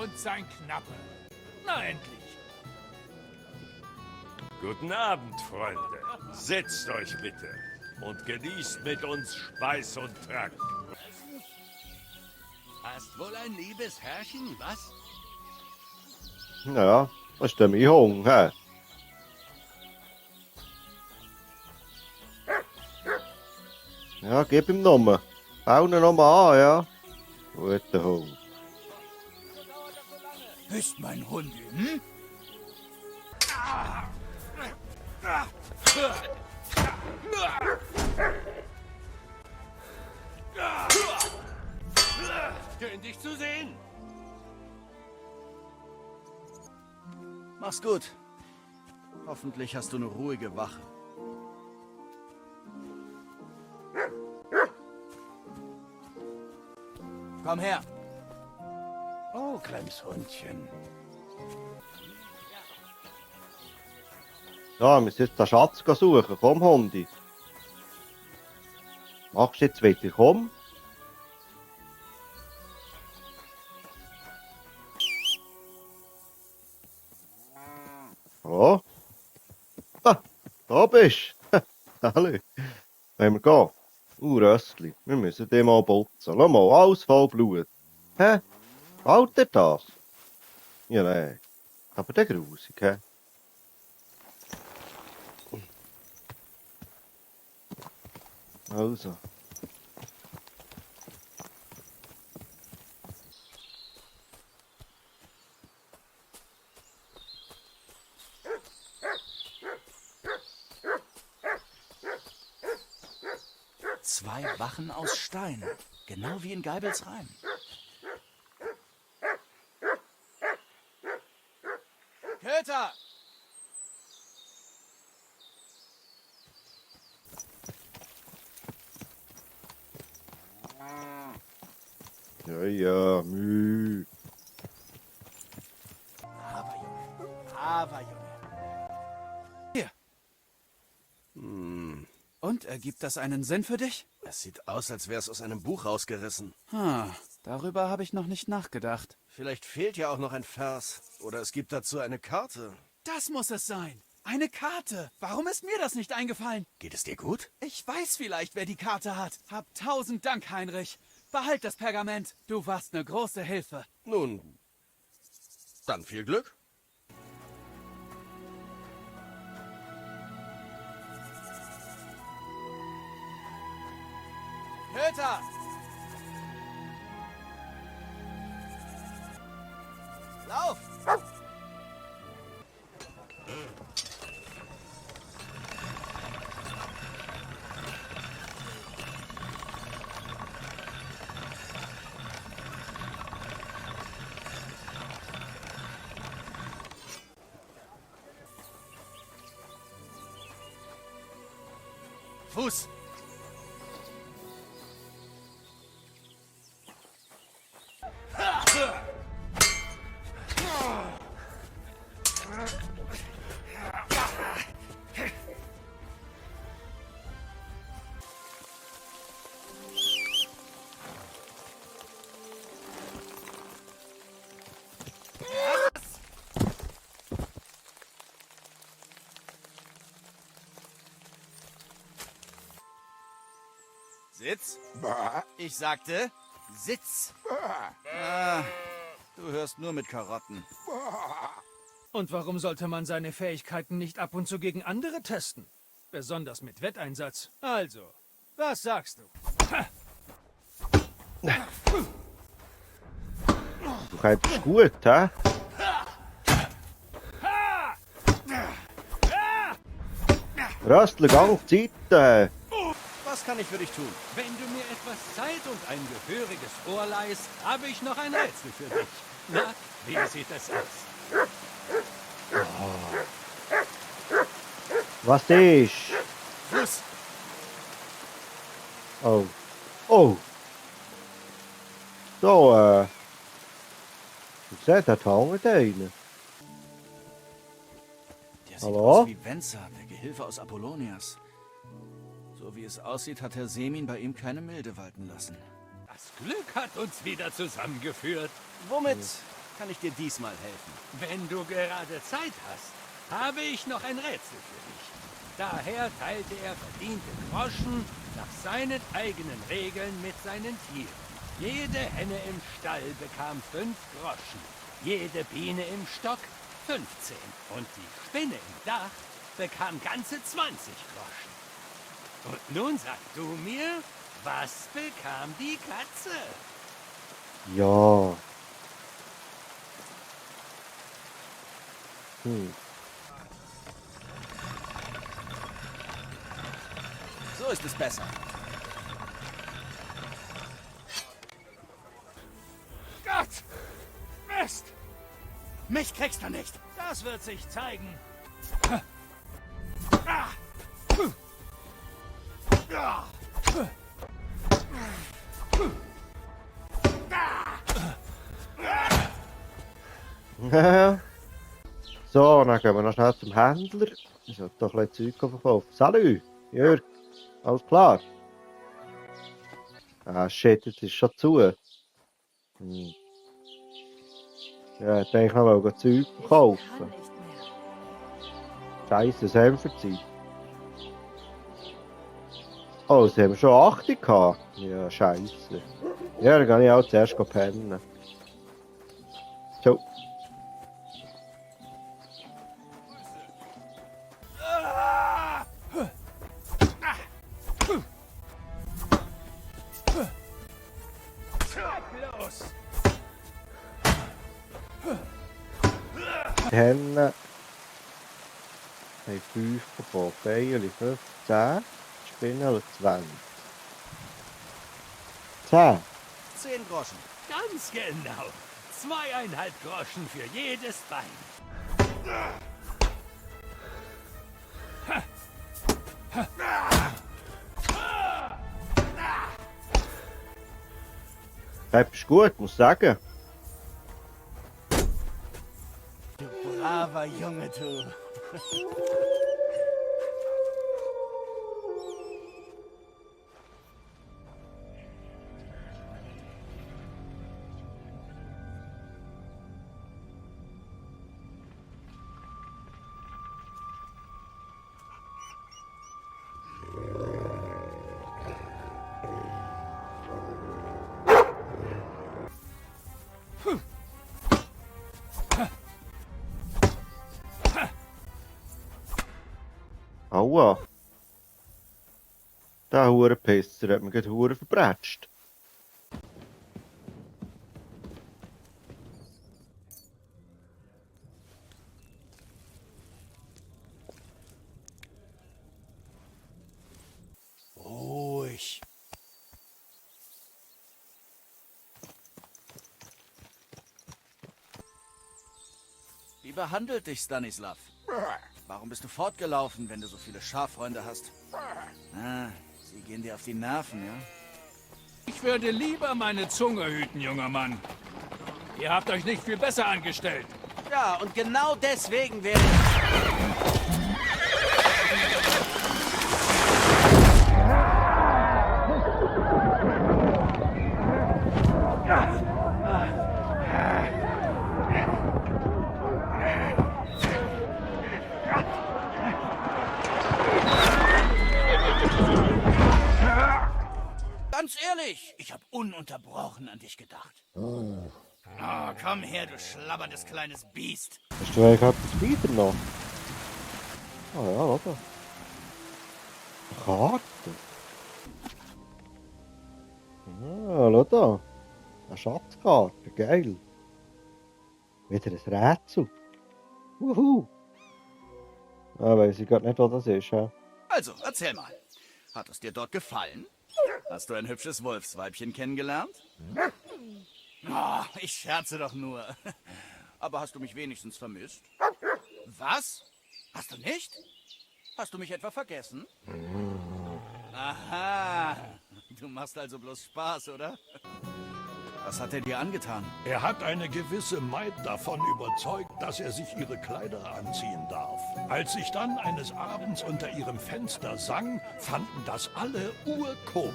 und sein Knappe. Na endlich. Guten Abend, Freunde. Setzt euch bitte und genießt mit uns Speis und Trank. Hast wohl ein liebes Herrchen, was? Ja, das ist der Mihong, hä? Ja, gib ihm nochmal. Bau ihn nochmal an, ja? Guter Hund. Bist mein Hund, hm? Schön, dich zu sehen. Mach's gut. Hoffentlich hast du eine ruhige Wache. Komm her. Oh, kleines Hundchen. Ja, wir müssen jetzt den Schatz suchen. Komm, Hundi. Machst du jetzt wieder? Komm. Oh. Ah, da bist du. Hallo. Wollen wir gehen? Röstli, wir müssen den mal putzen. Schau mal, alles voll Blut. Hä? Halt dir das? Ja, nein. Aber der grusig, hä? Also. Zwei Wachen aus Stein. Genau wie in Geibelsheim. Köter! Ja, ja, Müh. Aber Junge. Hier. Und, ergibt das einen Sinn für dich? Es sieht aus, als wäre es aus einem Buch rausgerissen. Darüber habe ich noch nicht nachgedacht. Vielleicht fehlt ja auch noch ein Vers. Oder es gibt dazu eine Karte. Das muss es sein. Eine Karte. Warum ist mir das nicht eingefallen? Geht es dir gut? Ich weiß vielleicht, wer die Karte hat. Hab 1000 Dank, Heinrich. Behalt das Pergament. Du warst eine große Hilfe. Nun, dann viel Glück. Köter! Lauf! Fuß! Sitz. Ich sagte, Sitz. Du hörst nur mit Karotten. Und warum sollte man seine Fähigkeiten nicht ab und zu gegen andere testen? Besonders mit Wetteinsatz. Also, was sagst du? Du kannst gut, hä? Röstli, gang auf die Seite. Was kann ich für dich tun? Wenn du mir etwas Zeit und ein gehöriges Ohr leihst, habe ich noch ein Rätsel für dich. Na, wie sieht es aus? Was ist? Fuß! Oh. Oh. So, du siehst, da hängt einer. Der sieht Hallo? aus wie Venza, der Gehilfe aus Apollonias. So wie es aussieht, hat Herr Semin bei ihm keine Milde walten lassen. Das Glück hat uns wieder zusammengeführt. Womit kann ich dir diesmal helfen. Wenn du gerade Zeit hast, habe ich noch ein Rätsel für dich. Daher teilte er verdiente Groschen nach seinen eigenen Regeln mit seinen Tieren. Jede Henne im Stall bekam 5 Groschen, jede Biene im Stock 15 und die Spinne im Dach bekam ganze 20 Groschen. Und nun sag du mir, was bekam die Katze? Ja. So ist es besser. Gott! Mist! Mich kriegst du nicht. Das wird sich zeigen. So, dann gehen wir noch schnell zum Händler. Ich sollte doch ein bisschen Zeug verkaufen. Salut, Jörg. Alles klar? Ah, shit, jetzt ist schon zu. Ja, ich denke noch, Zeug verkaufen. Scheiße, was haben wir für Zeit? Oh, sie haben schon 8 gehabt. Ja, scheiße. Ja, dann gehe ich auch zuerst pennen. Ciao. Los! Hennen haben 5 bekommen, Beile 15, Spinnen 20. 10. 10 Groschen. Ganz genau. 2,5 Groschen für jedes Bein. Hey, bist gut, muss sagen. Du braver Junge, du. Aua. Der Hurenpisser hat mich gerade Huren verbrätscht. Ruhig. Wie behandelt dich Stanislav? Warum bist du fortgelaufen, wenn du so viele Schaffreunde hast? Ah, sie gehen dir auf die Nerven, ja? Ich würde lieber meine Zunge hüten, junger Mann. Ihr habt euch nicht viel besser angestellt. Ja, und genau deswegen wäre ich... Ganz ehrlich, ich habe ununterbrochen an dich gedacht. Oh, komm her, du schlabberndes kleines Biest. Hast du eigentlich etwas weiter noch? Ah ja, oder? Eine Karte. Ah, schau da. Eine Schatzkarte, geil. Wieder ein Rätsel. Wuhu. Ah, weiss ich gerade nicht, was das ist, ja. Also, erzähl mal. Hat es dir dort gefallen? Hast du ein hübsches Wolfsweibchen kennengelernt? Oh, ich scherze doch nur. Aber hast du mich wenigstens vermisst? Was? Hast du nicht? Hast du mich etwa vergessen? Aha. Du machst also bloß Spaß, oder? Was hat er dir angetan? Er hat eine gewisse Maid davon überzeugt, dass er sich ihre Kleider anziehen darf. Als ich dann eines Abends unter ihrem Fenster sang, fanden das alle urkomisch.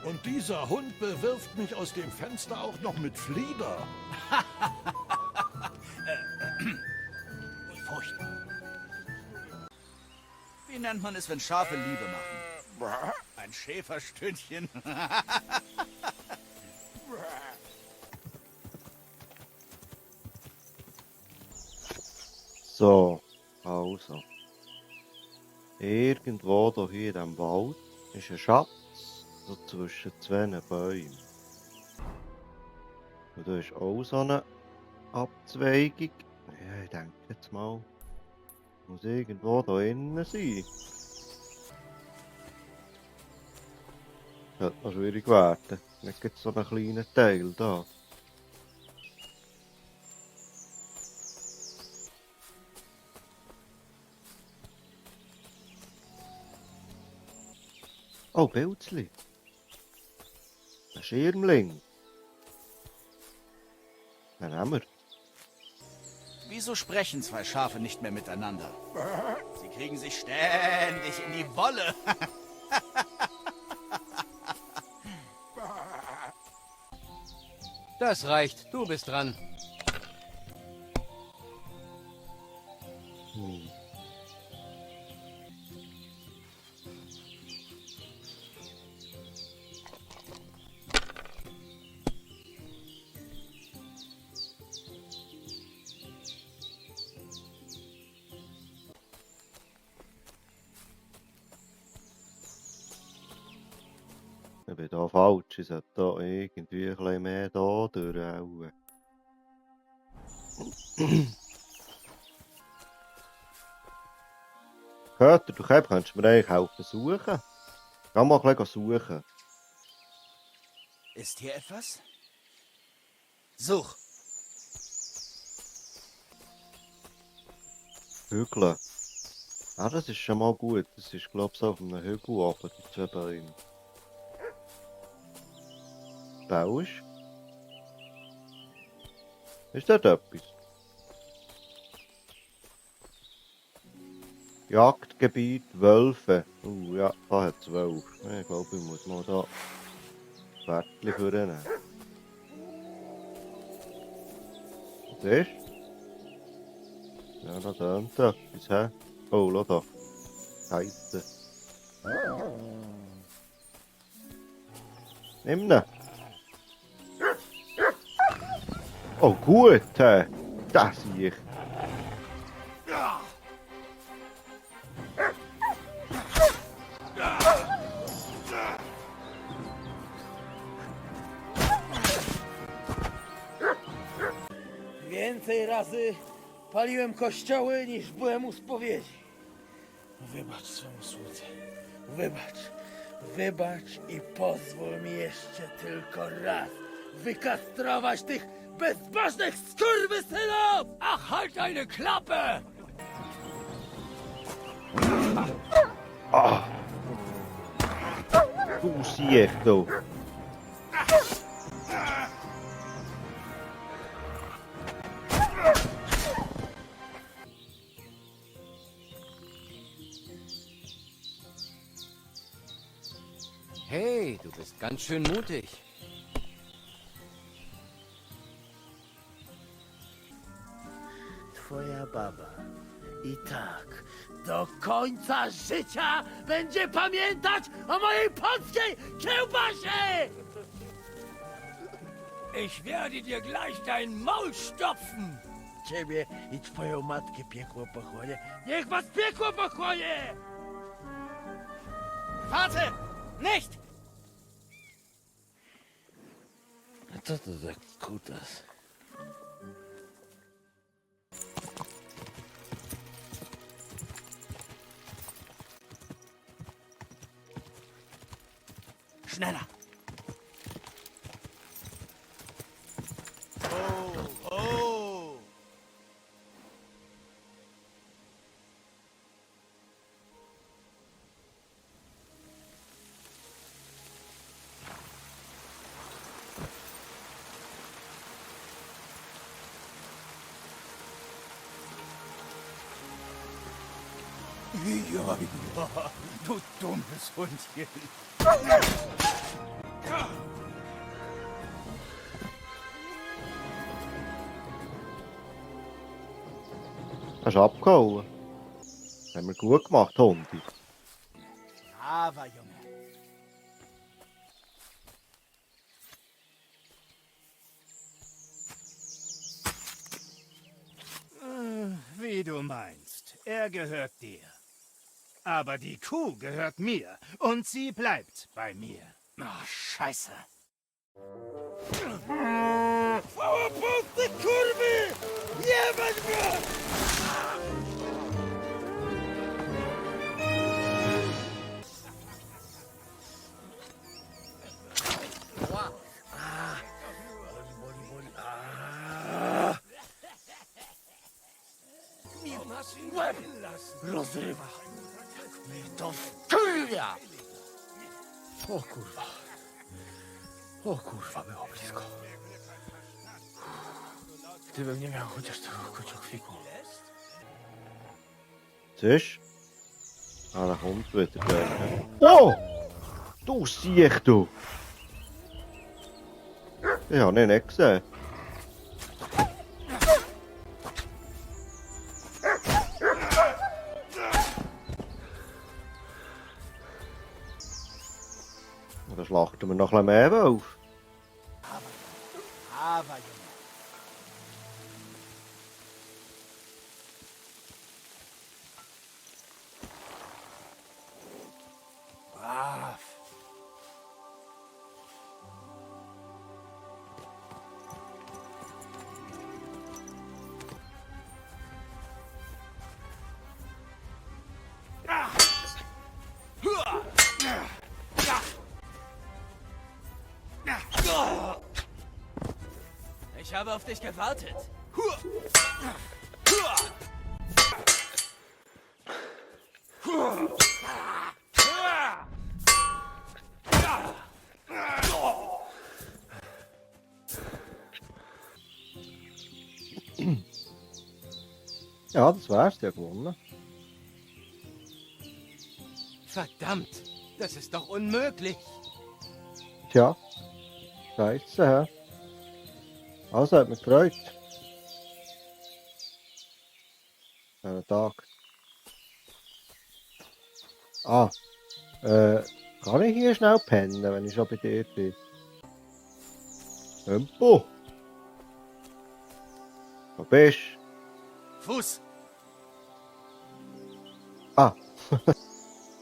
Und dieser Hund bewirft mich aus dem Fenster auch noch mit Flieder. Wie nennt man es, wenn Schafe Liebe machen? Ein Schäferstündchen. So, also. Irgendwo da hier in diesem Wald ist ein Schatz, so zwischen zwei Bäumen. Und da ist auch so eine Abzweigung. Ja, ich denke jetzt mal, muss irgendwo da innen sein. Könnte noch schwierig werden. Nicht jetzt so einen kleinen Teil da. Oh, Pilzli. Ein Schirmling. Den haben wir. Wieso sprechen zwei Schafe nicht mehr miteinander? Sie kriegen sich ständig in die Wolle. Das reicht, du bist dran. Ich bin da falsch. Ich sollte da irgendwie ein bisschen mehr da durchhauen. Köter, du könntest mir eigentlich helfen suchen. Geh mal ein bisschen suchen. Ist hier etwas? Such. Hügel. Ah, das ist schon mal gut. Das ist, glaube ich, so auf einem Hügel oben, die zwei Bäume. Bausch? Ist dort etwas? Jagdgebiet Wölfe. Ja, da hat es Wölfe. Ich glaube, ich muss mal da Wärtchen vornehmen. Was ist? Ja, da tönt etwas, hä? Oh, schau da. Scheiße. Nimm ihn. Oh, gut, hä? Das sehe ich. Więcej razy paliłem kościoły, niż byłem u spowiedzi. Wybacz swemu słudze. Wybacz. Wybacz i pozwól mi jeszcze tylko raz wykastrować tych bezbożnych skurwysynów! Ach, halt deine Klappe! Du siehst du. Hey, du bist ganz schön mutig. Twoja baba i tak do końca życia będzie pamiętać o mojej polskiej kiełbasie! Ich werde dir gleich dein Maul stopfen. Ciebie i twoją matkę piekło pochłonie. Niech was piekło pochłonie! Warte! Nicht! A co to za kutas? Schneller! Oh, oh! Ja, ja, du dummes Hundchen. Hast du abgehauen? haben wir gut gemacht, Hundi. Aber, Junge. Wie du meinst. Er gehört dir. Aber die Kuh gehört mir. Und sie bleibt bei mir. Oh, Scheiße. Rozrywa mnie to wkurwia! O kurwa. O kurwa, było blisko. Gdybym nie miał chociaż tego kociokwiku. Siehst du? Ah, da kommt wieder der. Oh! Du siehst du! Ich habe ihn nicht gesehen. Dann schlachten wir noch ein bisschen mehr auf. Aber, Junge. Brav. Ich habe auf dich gewartet. Ja, das wär's ja gewonnen. Verdammt, das ist doch unmöglich. Tja, scheiße, hä? Also, hat mich gefreut. Schönen Tag. Ah, kann ich hier schnell pennen, wenn ich schon bei dir bin? Tempo! Wo bist Fuß. du? Ah,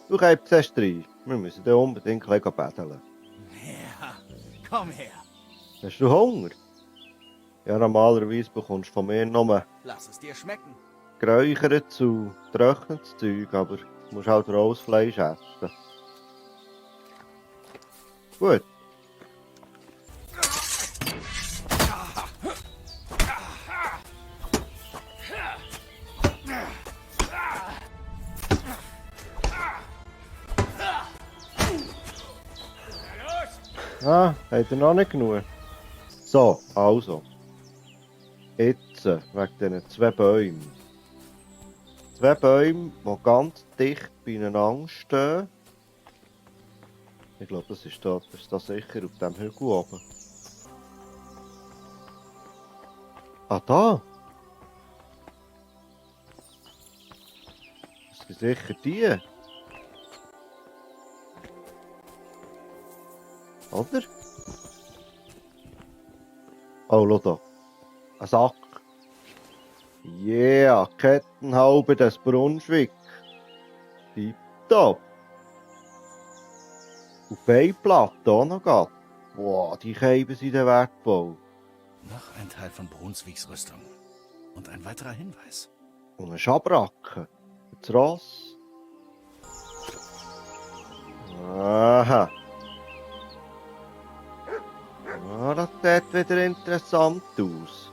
du kommst erst rein. Wir müssen da unbedingt ein bisschen betteln. Ja, komm her. Hast du Hunger? Ja, normalerweise bekommst du von mir nur Lass es dir schmecken. geräuchertes und getrocknetes Zeug, aber du musst halt rohes Fleisch essen. Gut. Ah, hat er noch nicht genug? So, also. Jetzt wegen diesen 2 Bäumen. 2 Bäume, die ganz dicht beieinander stehen. Ich glaube, das ist da sicher auf dem Hügel oben. Ah, da! Das sind sicher die. Oder? Oh, schau da. Ein Sack. Yeah, Kettenhaube des Brunswick. Tipptopp. Und Beiplatte auch noch gehabt. Wow, die Käben sind der wertvoll. Noch ein Teil von Brunswicks Rüstung. Und ein weiterer Hinweis. Und eine Schabracke. Das Ross. Aha. Ah, das sieht wieder interessant aus.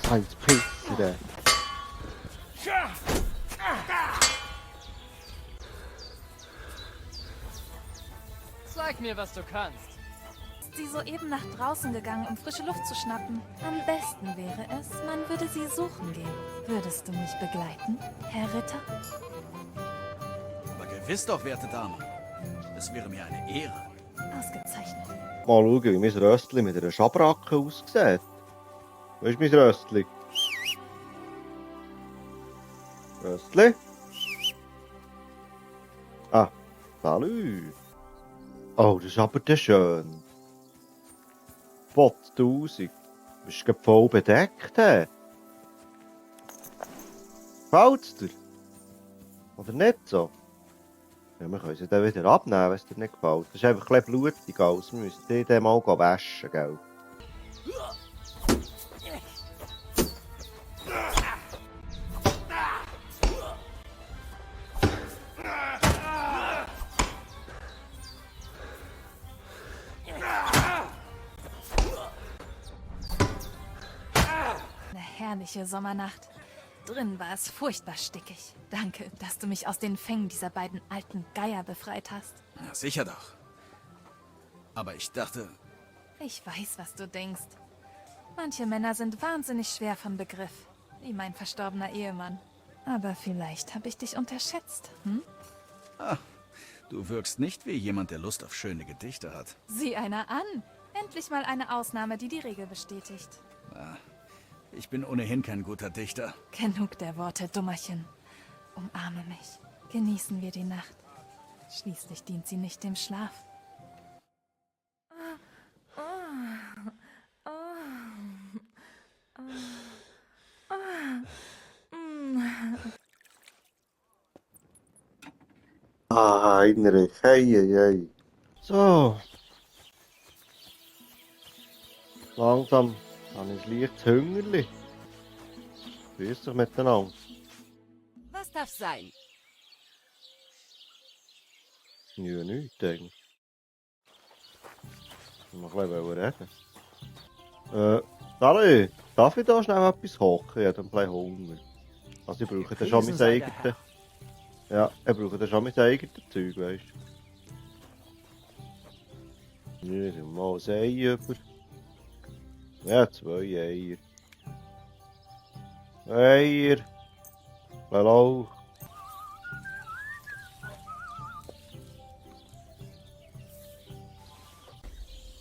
Science Pisser. Zeig mir, was du kannst. Ist sie soeben nach draußen gegangen, um frische Luft zu schnappen? Am besten wäre es, man würde sie suchen gehen. Würdest du mich begleiten, Herr Ritter? Aber gewiss doch, werte Dame. Es wäre mir eine Ehre. Ausgezeichnet. Mal schauen, wie mein Röstli mit einer Schabracke aussieht. Wo ist mein Röstli? Röstli. Ah, salü. Oh, das ist aber der schön. 1000. Bist du voll bedeckt, hä? Gefällt's dir? Oder nicht so? Ja, wir können sie dann wieder abnehmen, wenn es dir nicht gefällt. Das ist einfach ein bisschen blutig alles. Wir müssen die dann mal waschen, gell? Eine herrliche Sommernacht. Drin war es furchtbar stickig. Danke, dass du mich aus den Fängen dieser beiden alten Geier befreit hast. Ja, sicher doch. Aber ich dachte, Ich weiß, was du denkst. Manche Männer sind wahnsinnig schwer von Begriff, wie mein verstorbener Ehemann. Aber vielleicht habe ich dich unterschätzt, hm? du wirkst nicht wie jemand, der Lust auf schöne Gedichte hat. Sieh einer an. Endlich mal eine Ausnahme, die die Regel bestätigt. Ich bin ohnehin kein guter Dichter. Genug der Worte, Dummerchen. Umarme mich. Genießen wir die Nacht. Schließlich dient sie nicht dem Schlaf. Ah, Heinrich, hey. So. Langsam habe ich ein leichtes Hungerli. Grüß dich miteinander. Was darf sein? Ja, nichts eigentlich. Ich muss noch ein bisschen reden. Sally, darf ich da schnell etwas kochen? Ich habe ein bisschen Hunger. Also ich brauche dann schon mein eigenes... Ja, ich brauche dann schon mein eigenes Zeug, weißt du. Ja, mal ein Ei über. Ja, 2 Eier. Eier. Lauch.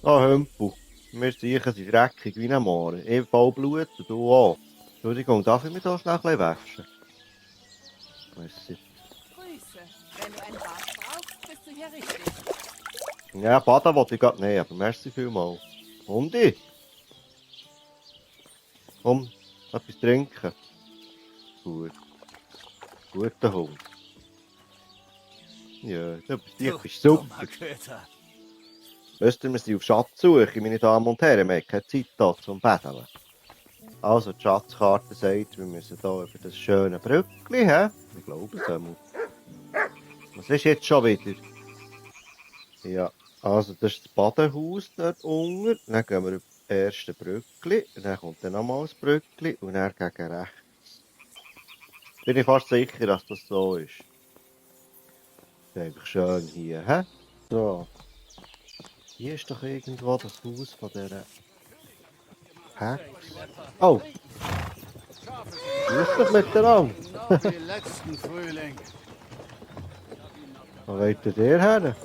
Ah, Hümpel. Wir sicher sind dreckig wie ein Mohren. Ich voll Blut und du auch. Entschuldigung, darf ich mich da schnell ein bisschen waschen? Merci. Grüße. Wenn du ein Bad brauchst, bist du hier richtig. Ja, baden wollte ich gerade nicht, aber merci vielmals. Hundi? Komm, etwas trinken. Gut. Guter Hund. Ja, du bist super. Köter. Wisst ihr, wir sind auf Schatzsuche, meine Damen und Herren. Wir haben keine Zeit hier zum Betteln. Also, die Schatzkarte sagt, wir müssen hier über das schöne Brückli, hä? Ich glaube es einmal. Was ist jetzt schon wieder? Ja, also das ist das Badehaus dort unten. Dann gehen wir über das erste Brückli. Dann kommt dann nochmal das Brückli und dann gegen rechts. Bin ich fast sicher, dass das so ist. Das ist einfach schön hier, hä? So. Hier ist doch irgendwo das Haus von dieser Hex. Oh! Grüß dich miteinander! Genau wie letzten Frühling. Wo wollt ihr her?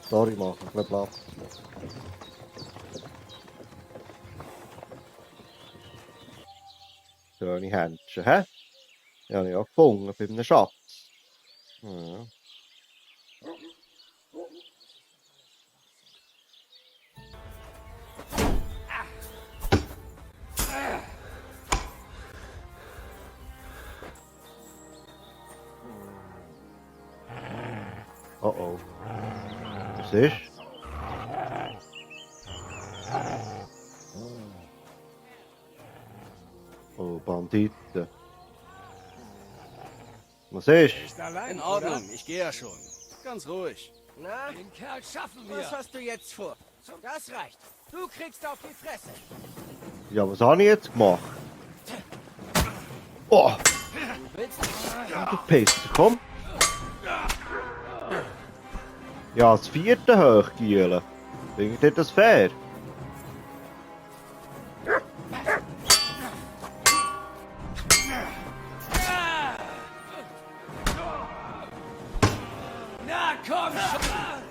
Sorry, mach ein bisschen Platz. Schöne Händchen, hä? Die habe ich auch gefunden bei einem Schatz. Ja. Oh oh. Was ist? Oh, Banditen. Was ist? In Ordnung, ich gehe ja schon. Ganz ruhig. Na, Den Kerl schaffen was wir. hast du jetzt vor? Das reicht. Du kriegst auf die Fresse. Ja, was habe ich jetzt gemacht? Oh! Du Pisser, komm! Ja, das 4. hochgielen. Findet ihr das fair? Na komm schon.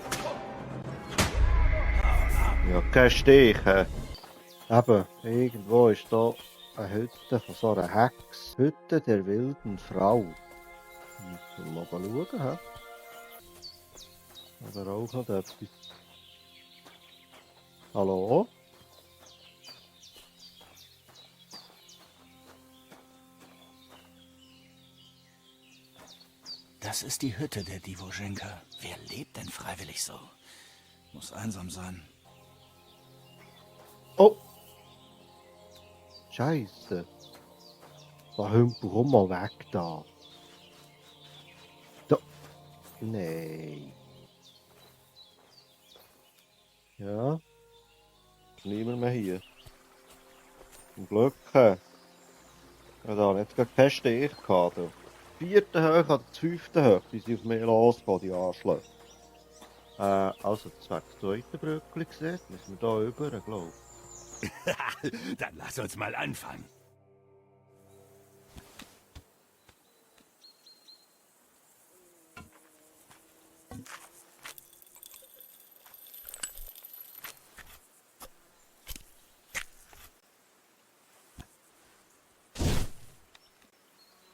Ja, kein Stich. Eben, irgendwo ist da eine Hütte von so einer Hex. Hütte der wilden Frau. Müssen wir mal schauen, hä? Oder auch noch etwas. Hallo? Das ist die Hütte der Divojenka. Wer lebt denn freiwillig so? Muss einsam sein. Oh! Scheiße. Da Hümpel, komm mal weg da. Da. Nein. Ja. Niemand mehr hier. Zum Glück. Ja, da nicht gerade keinen Stich gehabt. Du. 4. Höhe oder 5. Höhe, die sind auf mich losgegangen, die Anschläge. Also, das wäre das 2. Brückli gesehen. Müssen wir da rüber, glaube ich. Dann lass uns mal anfangen.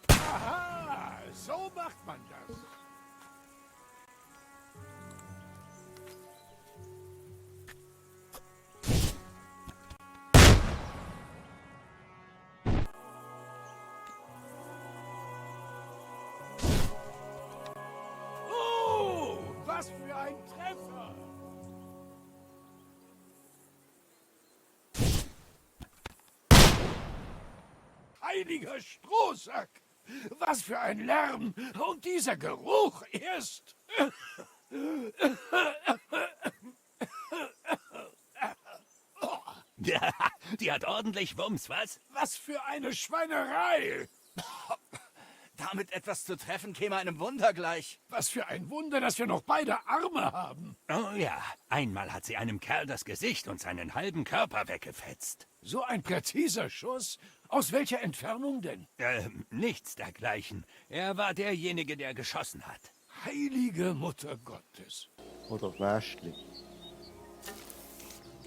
Aha, so macht man das. Oh, was für ein Treffer! Heiliger Strohsack! Was für ein Lärm! Und dieser Geruch erst! Die hat ordentlich Wumms, was? Was für eine Schweinerei! Damit etwas zu treffen, käme einem Wunder gleich. Was für ein Wunder, dass wir noch beide Arme haben! Oh ja, einmal hat sie einem Kerl das Gesicht und seinen halben Körper weggefetzt. So ein präziser Schuss? Aus welcher Entfernung denn? Nichts dergleichen. Er war derjenige, der geschossen hat. Heilige Mutter Gottes! Oder das Nestli.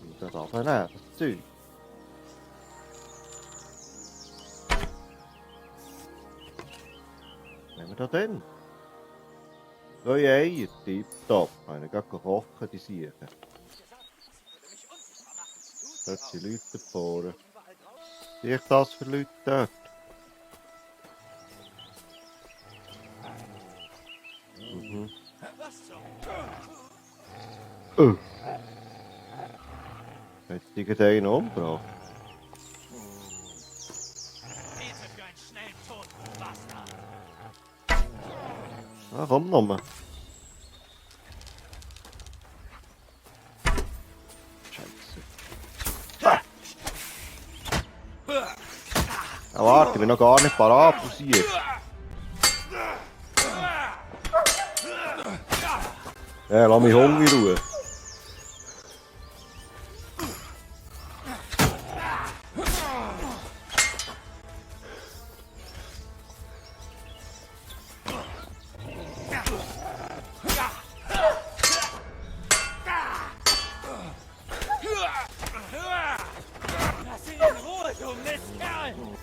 Und das abnehmen, das Zeug. Was nehmen wir da denn? 2 Eier, tipptopp. Eine gerade kochen, die Siechen. Dort sind Leute davor. Sehe ich das für Leute dort? Mhm. Hat irgendeinen umgebracht? Ah, komm nochmal. Scheiße. Ah, warte, ich bin noch gar nicht parat, du siehst. Ja, lass mich Hunger in Ruhe.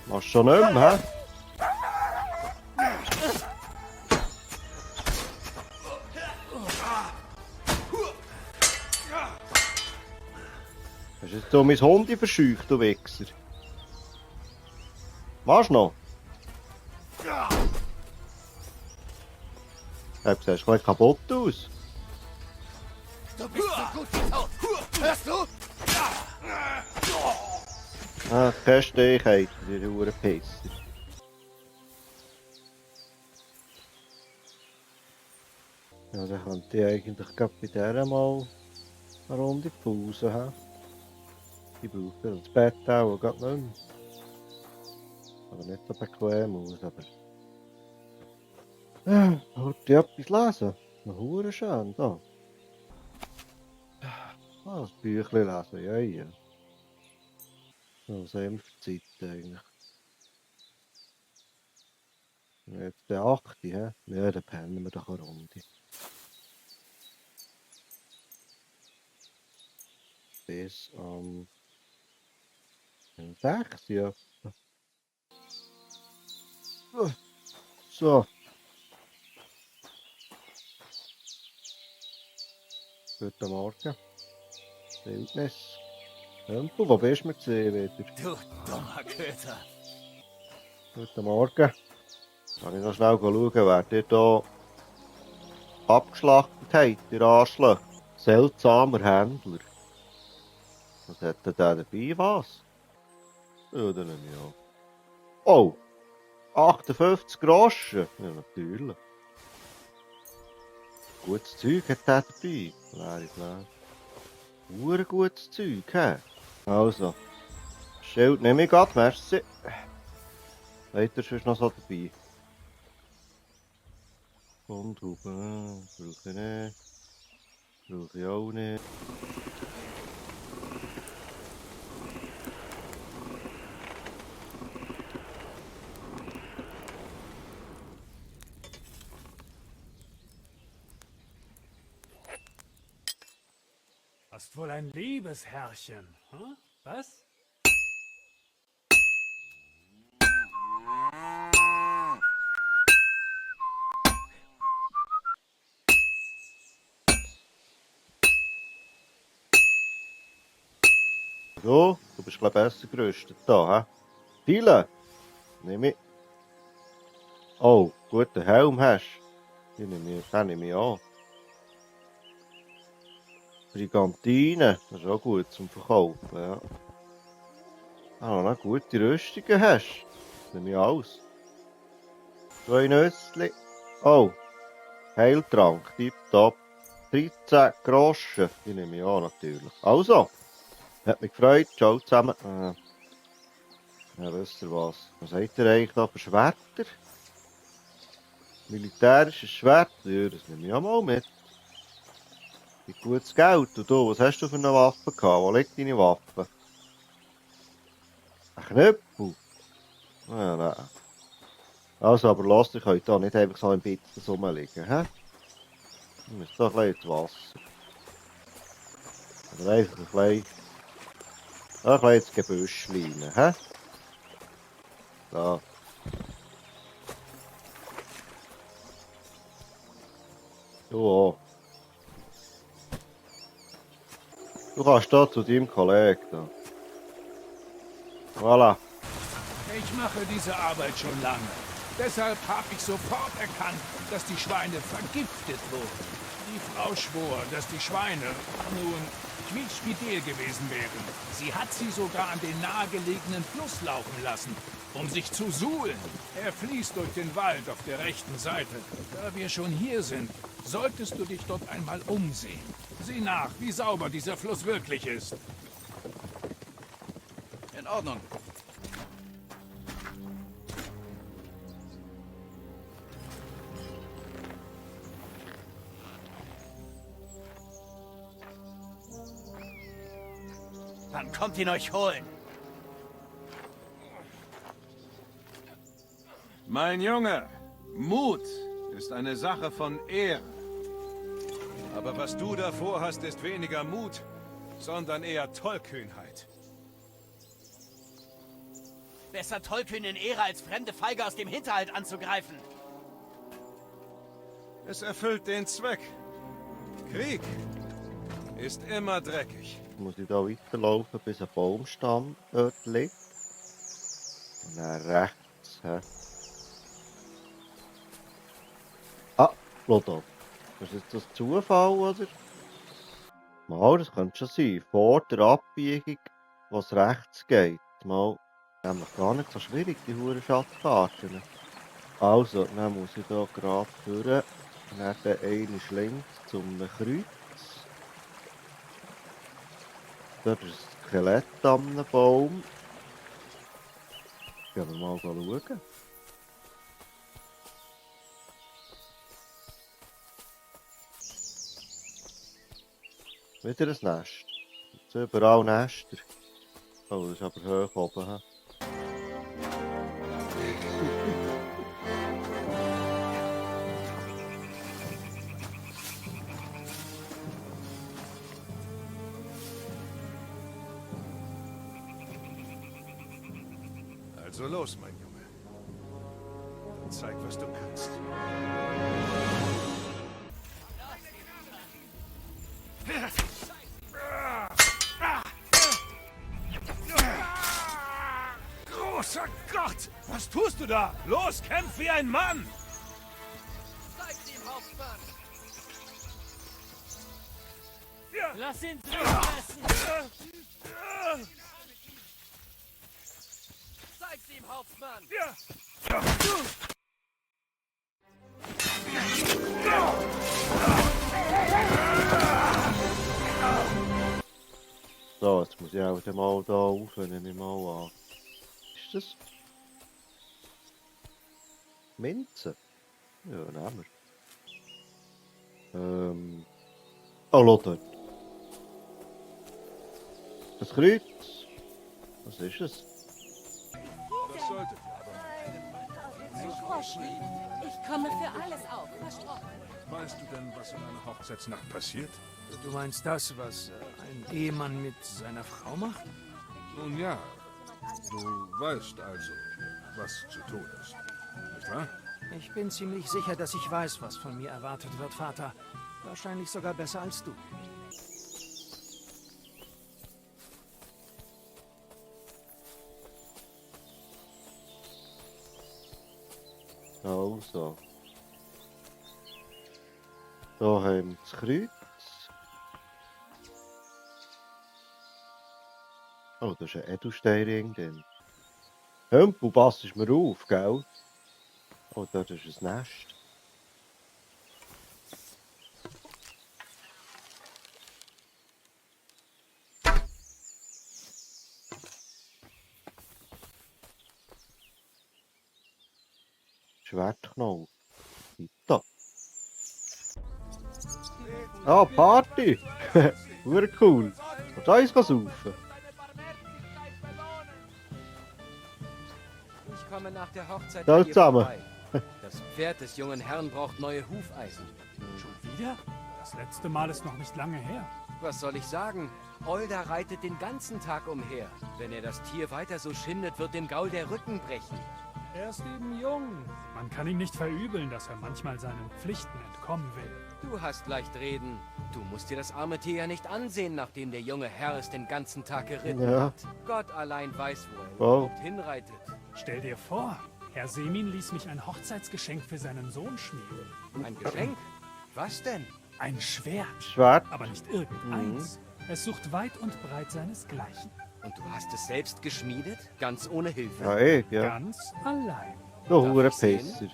Machst schon nicht mehr, hä? Hast du jetzt so mein Hund verscheucht, du Wichser? Machst du noch? Du siehst gleich kaputt aus. Du bist so gut wie tot. Hörst du? Ah, keine Stechheit, die Hurenpisser. Ja, dann könnte ich eigentlich gerade bei dieser mal eine Runde Pause haben. Ich brauche ja das Bett auch gerade nicht mehr. Aber nicht so bequem aus, aber... Ja, wollte ich etwas lesen? Noch hure schön, da. Ah, das Büchlein lesen, ja, ja. Was haben wir für Zeit eigentlich? Jetzt der 8. Hä? Ja, dann pennen wir doch eine Runde. Bis am 6. Ja. So. Guten Morgen. Wildnis. Hempel, wo bist du mit See wieder? Du dummer Köter. Guten Morgen. Kann ich noch schnell schauen, wer ihr hier abgeschlachtet habt, ihr Arschloch? Seltsamer Händler. Was hat denn der dabei, was? Ja, dann nehme ich an. Oh! 58 Groschen. Ja, natürlich. Gutes Zeug hat der dabei. Leere Flasche. Gutes Zeug, hä? Also. Schild nehme ich gerade, merci. Leider ist noch so dabei. Fundhuben, brauche ich nicht. Brauche ich auch nicht. Hast wohl ein liebes Herrchen, hm? Was? So, du bist glaub besser gerüstet da, hä? Viele! Nehme ich. Oh, guten Helm hast du. Den nehme ich an. Brigantine, das ist auch gut zum Verkaufen, ja. Ah, noch gute Rüstungen hast. Das nehme ich alles. 2 Nüssli. Oh, Heiltrank, tipptopp. 13 Groschen, die nehme ich an natürlich. Also, hat mich gefreut, ciao zusammen. Ja, wisst ihr was? Was habt ihr eigentlich da für Schwerter? Militärisches Schwert? Ja, das nehme ich auch mal mit. Wie gutes Geld. Und du, was hast du für eine Waffe gehabt? Wo liegt deine Waffe? Ein Knüppel? Ja, nein. Also, aber lasst euch heute nicht einfach so ein bisschen rumliegen, hä? Ihr müsst doch ein bisschen ins Wasser. Oder einfach ein bisschen ins Gebüsch rein, hä? Da. Du auch. Du kannst da zu deinem Kollegen da. Voilà. Ich mache diese Arbeit schon lange. Deshalb habe ich sofort erkannt, dass die Schweine vergiftet wurden. Die Frau schwor, dass die Schweine nun quietschfidel gewesen wären. Sie hat sie sogar an den nahegelegenen Fluss laufen lassen, um sich zu suhlen. Er fließt durch den Wald auf der rechten Seite. Da wir schon hier sind, solltest du dich dort einmal umsehen. Sieh nach, wie sauber dieser Fluss wirklich ist. In Ordnung. Wann kommt ihn euch holen? Mein Junge, Mut ist eine Sache von Ehre. Aber was du da vorhast, ist weniger Mut, sondern eher Tollkühnheit. Besser tollkühn in Ehre, als fremde Feige aus dem Hinterhalt anzugreifen. Es erfüllt den Zweck. Krieg ist immer dreckig. Muss ich da weiterlaufen, bis ein Baumstamm dort liegt. Und dann rechts, hä? Ah, schau da. Ist jetzt das Zufall, oder? Mal, das könnte schon sein. Vor der Abbiegung, wo es rechts geht. Mal, nämlich gar nicht so schwierig, die hohen Schatzkarten. Also, dann muss ich da gerade durch. Dann eine links zum Kreuz. Dort ist ein Skelett an einem Baum. Gehen wir mal schauen. Wieder ein Nest. Jetzt überall Nester. Oh, das ist aber hoch oben. He? Also los, mein Junge. zeig, was du kannst. Großer Gott! Was tust du da? Los, kämpf wie ein Mann! Zeig's ihm, Hauptmann! Ja. Lass ihn zurücklassen! Zeig's ihm, Hauptmann! Ja. So, jetzt muss ich auch den mal da rauf, nehme ich mal an. Ist das? Minze? Ja, nehmen wir. Oh, Lotte. Das Kreuz. Was ist es? Das solltet ihr aber. Ich komme für alles auf, versprochen. Weißt du denn, was an einer Hochzeitsnacht passiert? Du meinst das, was ein Ehemann mit seiner Frau macht? Nun ja, du weißt also, was zu tun ist. Nicht wahr? Ich bin ziemlich sicher, dass ich weiß, was von mir erwartet wird, Vater. Wahrscheinlich sogar besser als du. Also. Da haben wir das Kreuz. Oh, da ist ein Edelsteinring drin. Hümpel, passt mir auf, gell? Oh, dort ist ein Nest. Schwertknoll. Weiter. Ah, Party! Hure cool. Kannst du eins saufen? Ich komme nach der Hochzeit Da bei dir zusammen. vorbei. Das Pferd des jungen Herrn braucht neue Hufeisen. Schon wieder? Das letzte Mal ist noch nicht lange her. Was soll ich sagen? Olda reitet den ganzen Tag umher. Wenn er das Tier weiter so schindet, wird dem Gaul der Rücken brechen. Er ist eben jung. Man kann ihm nicht verübeln, dass er manchmal seinen Pflichten entkommen will. Du hast leicht reden. Du musst dir das arme Tier ja nicht ansehen, nachdem der junge Herr es den ganzen Tag geritten Ja. hat. Gott allein weiß, wo er Wow. überhaupt hinreitet. Stell dir vor, Herr Semin ließ mich ein Hochzeitsgeschenk für seinen Sohn schmieden. Ein Geschenk? Was denn? Ein Schwert. Schwert? Aber nicht irgendeins. Es sucht weit und breit seinesgleichen. Und du hast es selbst geschmiedet? Ganz ohne Hilfe? Ja, ich, ja. Ganz allein. Du Darf hure ich sehen? Pisser.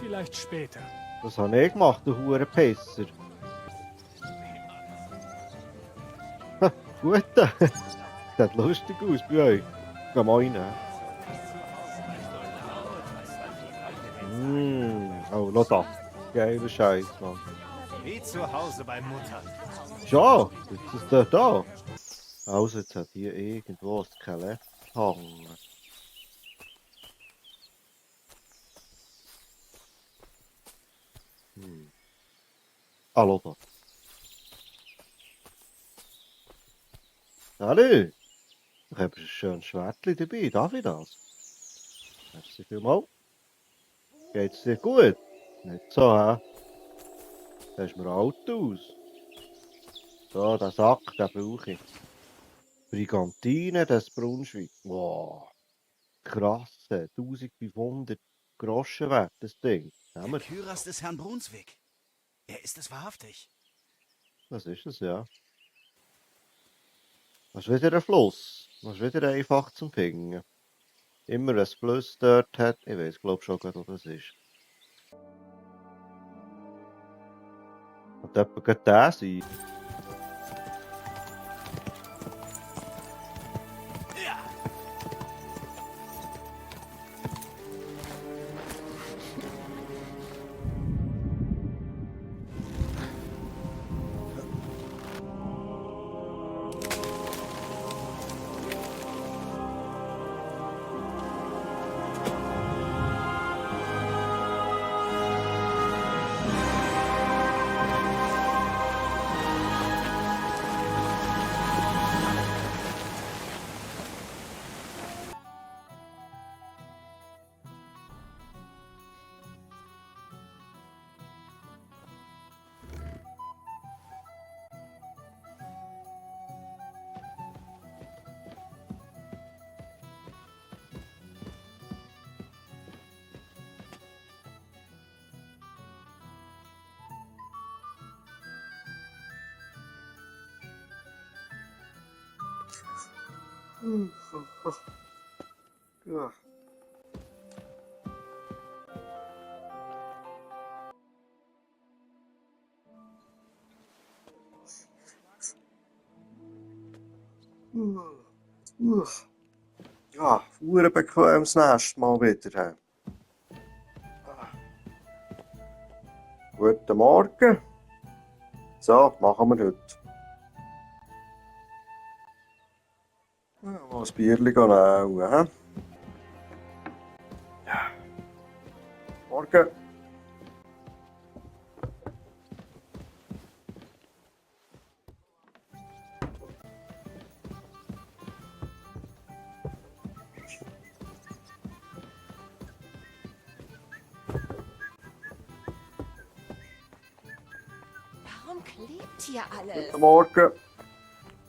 Vielleicht später. Das habe ich gemacht, du hure Pisser. Ha, gut. Sieht lustig aus bei euch. Geh mal rein. Oh, noch da. Geiler Scheiß, Mann. Wie zu Hause bei Mutter. Schon, jetzt ist der da. Also, jetzt hat hier irgendwo ein Skelett hängen. Hallo da. Hallo. Ich habe ein schönes Schwertchen dabei. Darf ich das? Merci vielmals. Geht's dir gut? Nicht so, hä? Sieht mir alt aus. So, den Sack, den brauche ich. Brigantine des Braunschweig. Wow. Krasse, 1500 Groschen wert, das Ding. Nehmen wir. Der Kyras des Herrn Brunswick. Er ist es wahrhaftig. Das ist es, ja. Das ist wieder ein Fluss. Das ist wieder einfach zum Finden. Immer wenn es Fluss dort hat, ich weiß, glaube schon, wo das ist. Hat jemand gerade der sein? Ja. Ja, hure bequemes Nest mal wieder. Guten Morgen. So, machen wir heute. Ja, mal ein Bierchen nehmen, hä? Ja. Morgen. Warum klebt hier alles? Guten Morgen.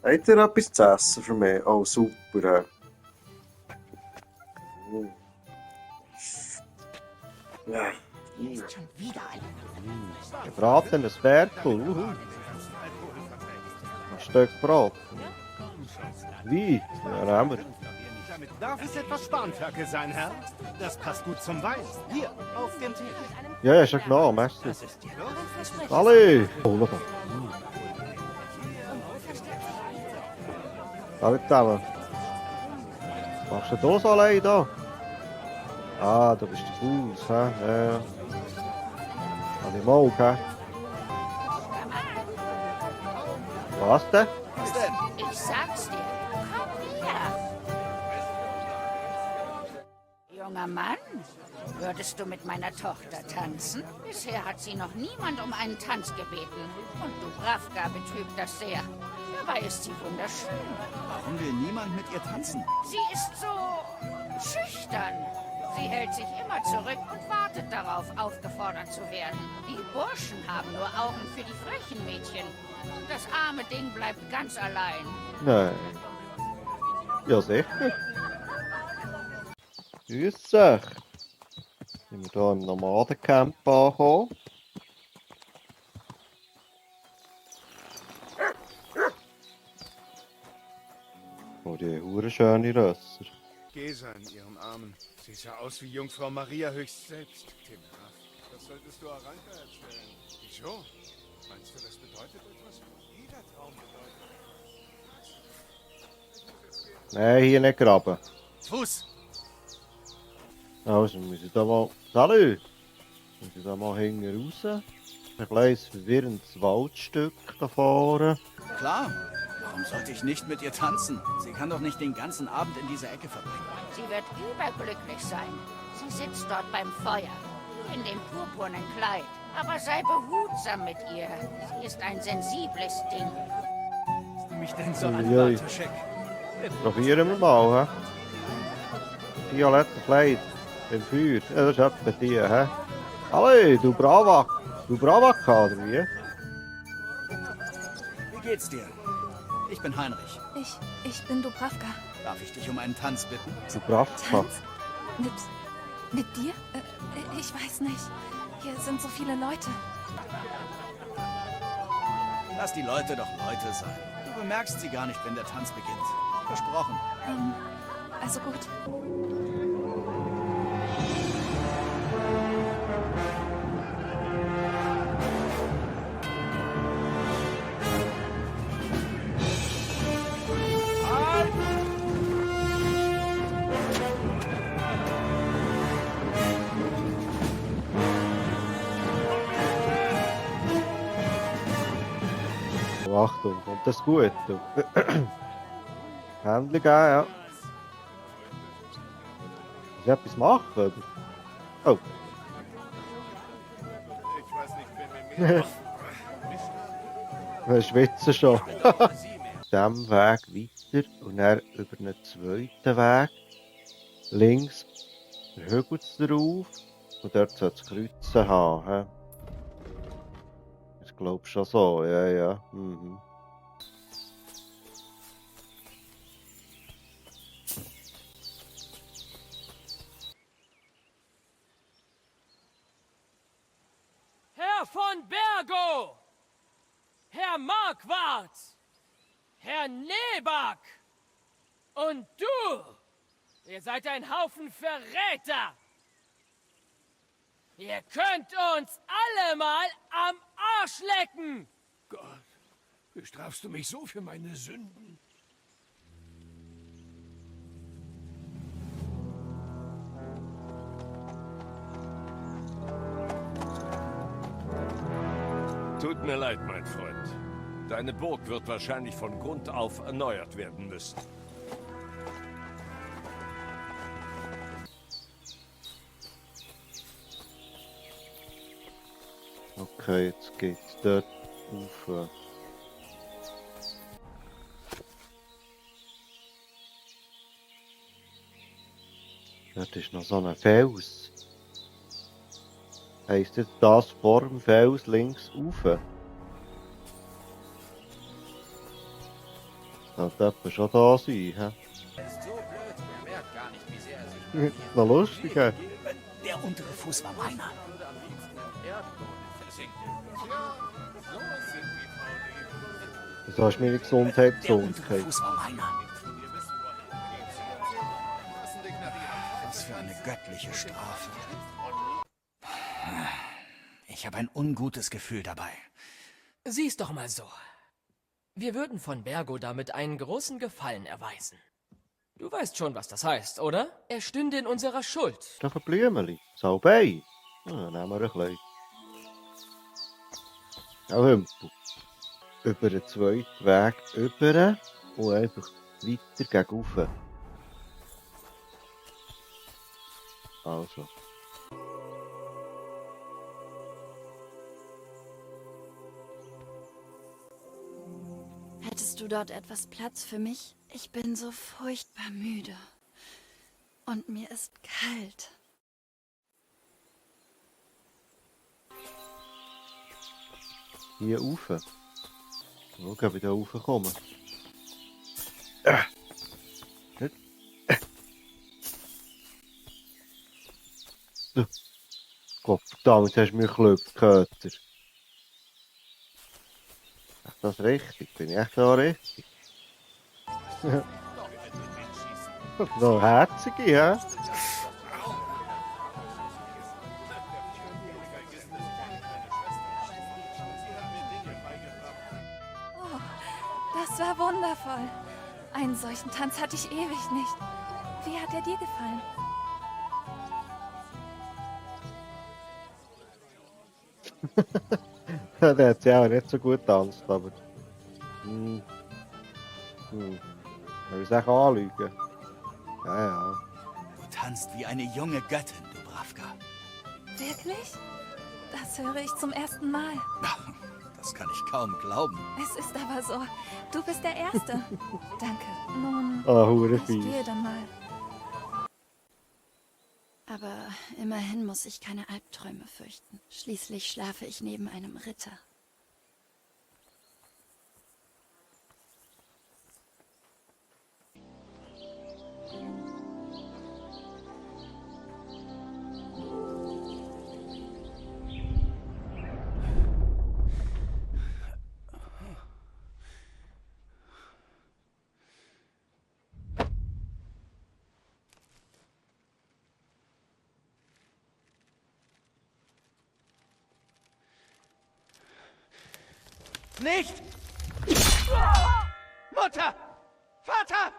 Habt ihr etwas zu essen für mich? Oh, super. Ja. Hier ist schon wieder eine. Gebratenes Ferkel. Ein Stück Brot. Wie? Ja, nehmen wir. Darf es etwas Spanferkel sein, Herr? Das passt gut zum Wein. Hier, auf dem Tisch. Ja, ja, schon genau, merci. Das ist dir los. Alle! Oh, schau. Hallo zusammen. Was machst du da so allein da? Ah, du bist der Fuß, hä? Ja. Animal, hä? Was denn? Was denn? Ich sag's dir. Komm her. Junger Mann, würdest du mit meiner Tochter tanzen? Bisher hat sie noch niemand um einen Tanz gebeten. Und Dubravka betrübt das sehr. Dabei ist sie wunderschön. Warum will niemand mit ihr tanzen? Sie ist so schüchtern. Sie hält sich immer zurück und wartet darauf, aufgefordert zu werden. Die Burschen haben nur Augen für die frechen Mädchen. Und das arme Ding bleibt ganz allein. Nein. Ja, sicher. Grüß dich. Sind wir hier im Nomadencamp angekommen? Oh, die hure schöne Rösser. Gesa in ihren Armen. Sie sah aus wie Jungfrau Maria höchst selbst. Timmerhaft. Das solltest du Aranka erzählen. Wieso? Meinst du, das bedeutet etwas? Jeder Traum bedeutet. Nein, hier nicht graben. Fuß! Also, wir müssen da mal... Salut! Wir müssen da mal hinten raus. Ein kleines verwirrendes Waldstück da vorne. Klar. Warum sollte ich nicht mit ihr tanzen? Sie kann doch nicht den ganzen Abend in dieser Ecke verbringen. Sie wird überglücklich sein. Sie sitzt dort beim Feuer, in dem purpurnen Kleid. Aber sei behutsam mit ihr. Sie ist ein sensibles Ding. Mich denn so an, Uiui. Bartoschek? Probieren wir mal, hä? Violette Kleid. Im Feuer. Ja, das ist etwa die, hä? Hallo, du Bravak. Du Bravak, oder wie? Wie geht's dir? Ich bin Heinrich. Ich bin Dubravka. Darf ich dich um einen Tanz bitten? Dubravka. Tanz? Mit dir? Ich weiß nicht. Hier sind so viele Leute. Lass die Leute doch Leute sein. Du bemerkst sie gar nicht, wenn der Tanz beginnt. Versprochen. Also gut. Achtung, kommt das gut? Du. Händchen geben, ja. Muss ich etwas machen, oder? Oh. Ich weiß nicht, wer mir Wir schwitzen schon. Diesem Weg weiter und dann über einen zweiten Weg. Links der Hügel drauf und dort soll es Kreuzen haben. He? Ich glaube schon so, ja, ja. Mhm. Herr von Bergo! Herr Marquardt! Herr Neback! Und du! Ihr seid ein Haufen Verräter! Ihr könnt uns alle mal am Arsch lecken! Gott, bestrafst du mich so für meine Sünden? Tut mir leid, mein Freund. Deine Burg wird wahrscheinlich von Grund auf erneuert werden müssen. Okay, jetzt geht's dort rauf. Dort ist noch so ein Fels. Heisst jetzt das vor dem Fels links rauf? Sollte etwa schon da sein, hä? Er ist so blöd, er merkt gar nicht, wie sehr er sich... Na lustig, hä? Der untere Fuß war meiner. Wieso hast du meine Gesundheit gesund? Fuß war meiner. Was für eine göttliche Strafe. Ich habe ein ungutes Gefühl dabei. Sieh's doch mal so. Wir würden von Bergo damit einen großen Gefallen erweisen. Du weißt schon, was das heißt, oder? Er stünde in unserer Schuld. Doch ein Blümeli. Salbei. Ja, nehmen wir ein bisschen. Ja, Hümpel. Über den zweiten Weg über und einfach weiter gegen rauf. Also. Hättest du dort etwas Platz für mich? Ich bin so furchtbar müde. Und mir ist kalt. Hier rauf. Schau, ob ich da raufkomme. Gott verdammt, jetzt hast du mich geklopft, Köter. Ist das richtig? Bin ich echt da richtig? Noch herzige, hä? Oh, das war wundervoll. Einen solchen Tanz hatte ich ewig nicht. Wie hat er dir gefallen? Der hat ja auch nicht so gut getanzt, aber... Soll ich es auch anlügen? Ja, ja. Du tanzt wie eine junge Göttin, du Bravka. Wirklich? Das höre ich zum ersten Mal. Das kann ich kaum glauben. Es ist aber so. Du bist der Erste. Danke. Nun, hure ich fies. gehe dann mal. Aber immerhin muss ich keine Albträume fürchten. Schließlich schlafe ich neben einem Ritter. Nicht! Mutter! Vater!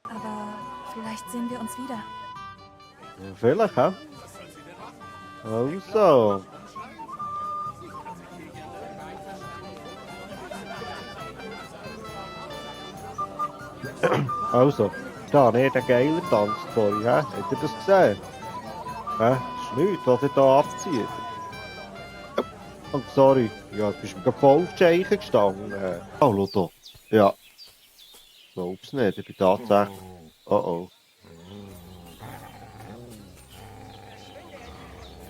Aber vielleicht sehen wir uns wieder. Ja, vielleicht, hä? Also. Also, da nicht der geile Tanz vorhin, hä? Habt ihr das gesehen? Hä? Das ist nichts, was ihr da abzieht. Oh, sorry, ja, du bist mir gerade voll auf die Scheiche gestanden. Oh, Lotto. Ja. Glaub's nicht, ich bin tatsächlich... Oh.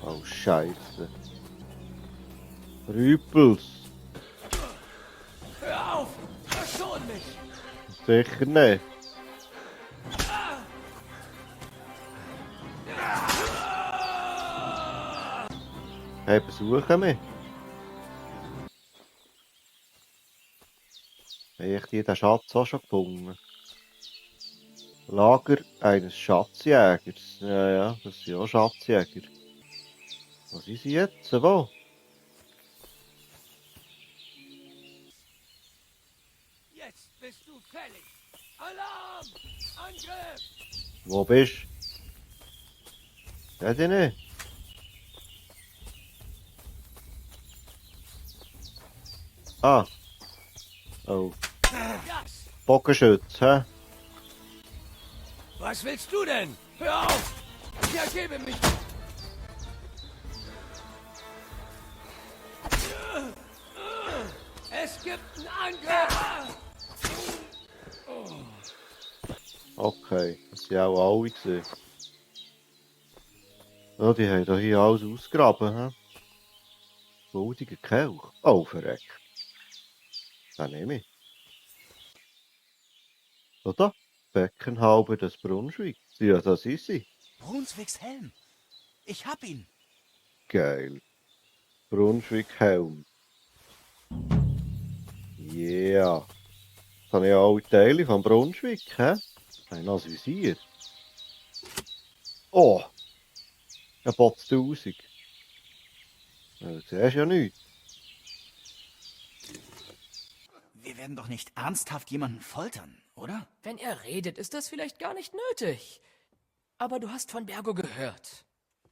Oh, Scheiße. Rüpels. Hör auf! Verschon mich! Sicher nicht. Hey, besuchen mich. Habe ich den Schatz auch schon gefunden? Lager eines Schatzjägers. Ja, ja, das sind auch Schatzjäger. Wo sind sie jetzt? Wo? Jetzt bist du fällig. Alarm! Angriff! Wo bist du? Seht ihr nicht? Ah. Oh. Jas! Bogenschütz, hä? Was willst du denn? Hör auf! Ich ergebe mich! Es gibt einen Angriff! Okay, das waren auch alle gesehen. Ja, die haben hier alles ausgegraben, hä? Blutiger Kelch. Oh, verreckt. Den nehme ich. Oder? Beckenhalber des Brunswick. Ja, das ist sie. Brunswicks Helm. Ich hab ihn. Geil. Brunswick-Helm. Yeah. Jetzt habe ich alle Teile von Brunswick, hä? Ein als Visier. Oh! Er botzt 1000. Ja, du siehst ja nichts. Wir werden doch nicht ernsthaft jemanden foltern, oder? Wenn er redet, ist das vielleicht gar nicht nötig. Aber du hast von Bergo gehört.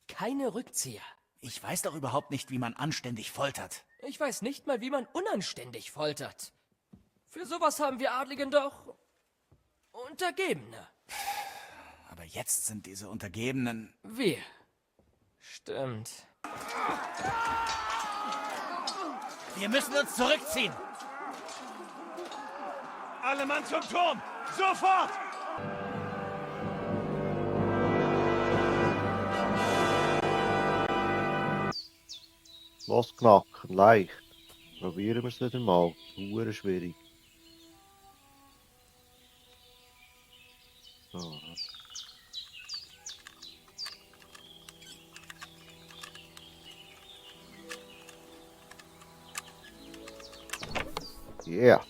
Keine Rückzieher. Ich weiß doch überhaupt nicht, wie man anständig foltert. Ich weiß nicht mal, wie man unanständig foltert. Für sowas haben wir Adligen doch Untergebene. Aber jetzt sind diese Untergebenen... Wir. Stimmt. Wir müssen uns zurückziehen. Alle Mann zum Turm! Sofort! Los knacken, leicht. Probieren wir es wieder mal. Hure schwierig. So. Yeah.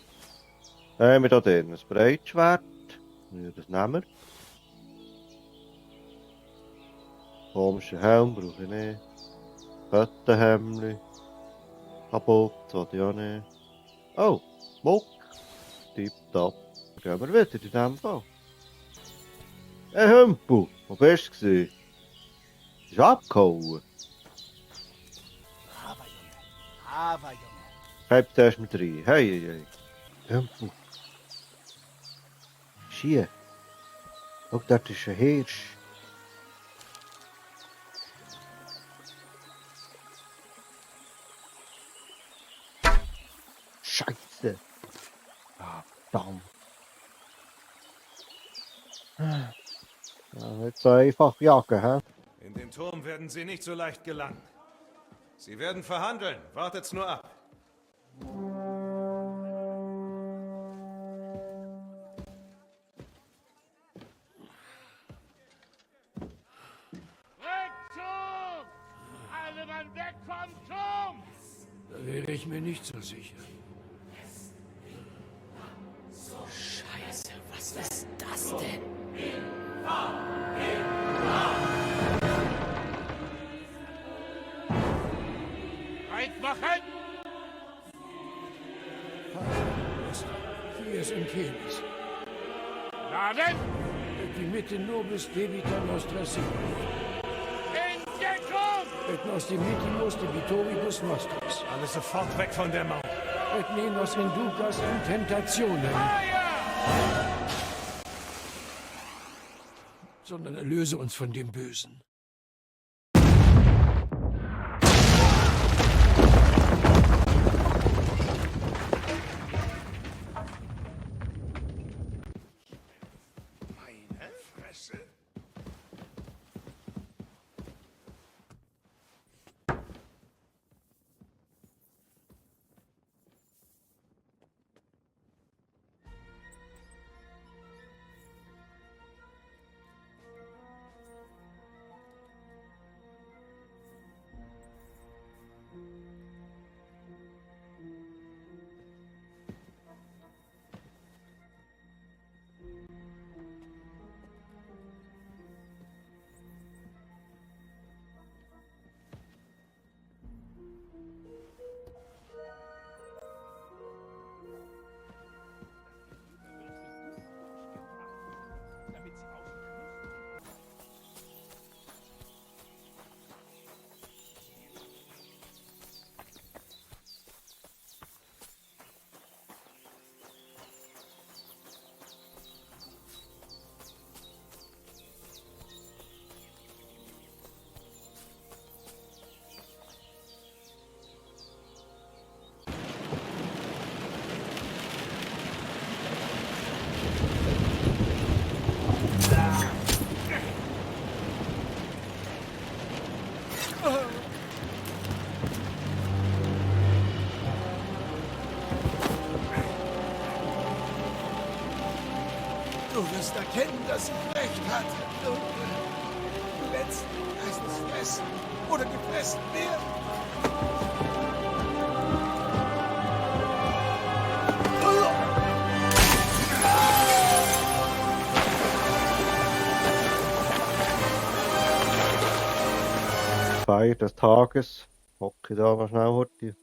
Dann haben wir hier drin ein Breitschwert. Ja, das nehmen wir. Komischer Helm brauche ich nicht. Föttenhemdli. Kaputt, das will ich auch nicht. Oh, Muck. Tipptopp. Dann gehen wir wieder in diesem Fall. Hey Hümpel, wo bist du? Ist abgehauen. Aber Junge. Bleib zuerst mit rein. Hey, hey, hey. Hümpel. Hier. Schau, dort ist ein Hirsch. Scheiße. Ah, verdammt. Ja, nicht so einfach jagen, hä? In den Turm werden sie nicht so leicht gelangen. Sie werden verhandeln. Wartet's nur ab. Rückzug! Alle Mann weg vom Turm! Da wäre ich mir nicht so sicher. Scheiße, was ist das denn? Einfach Hier in Kelis. Laden! Die Mitte nobis debita nostra signi. In Deckung! Et nos dimittimus debitoribus nostris. Alle sofort weg von der Mauer. Et ne nos inducas in tentationen. Sondern erlöse uns von dem Bösen. wirst erkennen, dass ich recht hatte. Und letztlich heißt es fressen oder gefressen werden. Des Tages hocke ich da noch schnell heute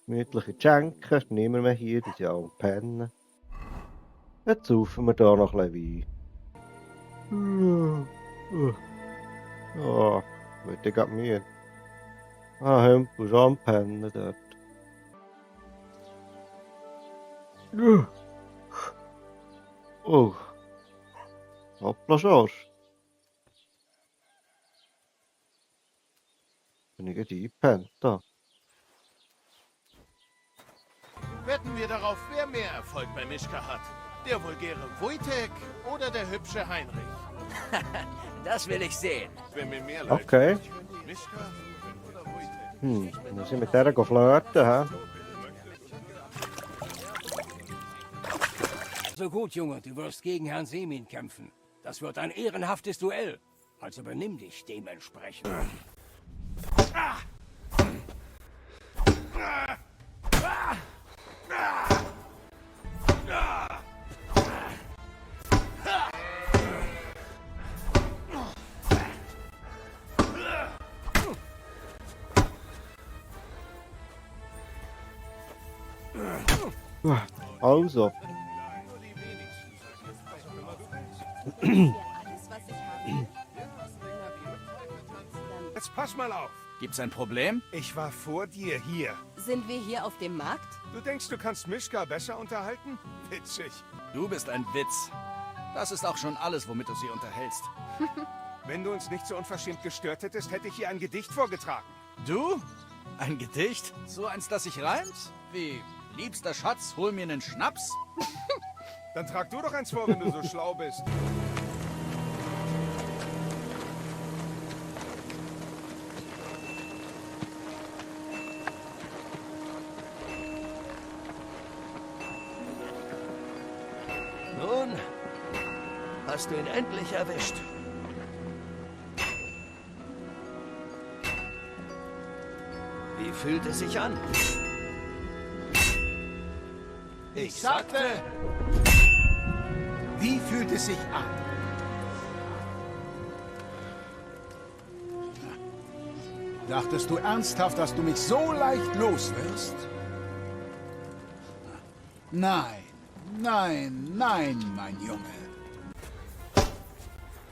gemütliche Schenken. Nehmen wir hier, die sind ja auch am Pennen. Jetzt saufen wir da noch ein bisschen Wein. Ja, wird ich grad müde. Hempel schon am Pennen dort. Oh. Hoppla Schorsch. Bin ich gerade eingepennt da. Wetten wir darauf, wer mehr Erfolg bei Mischka hat. Der vulgäre Wojtek oder der hübsche Heinrich? Das will ich sehen. Wenn mir mehr Okay. Mischka oder Wojtek? Muss ich mit der flirten, hä? So gut, Junge, du wirst gegen Herrn Semin kämpfen. Das wird ein ehrenhaftes Duell. Also benimm dich dementsprechend. Also. Jetzt pass mal auf. Gibt's ein Problem? Ich war vor dir hier. Sind wir hier auf dem Markt? Du denkst, du kannst Mischka besser unterhalten? Witzig. Du bist ein Witz. Das ist auch schon alles, womit du sie unterhältst. Wenn du uns nicht so unverschämt gestört hättest, hätte ich hier ein Gedicht vorgetragen. Du? Ein Gedicht? So eins, das sich reimt? Wie, liebster Schatz, hol mir einen Schnaps? Dann trag du doch eins vor, wenn du so schlau bist. Nun, hast du ihn endlich erwischt. Wie fühlt es sich an? Ich sagte, wie fühlt es sich an? Dachtest du ernsthaft, dass du mich so leicht los wirst? Nein, nein, nein, mein Junge.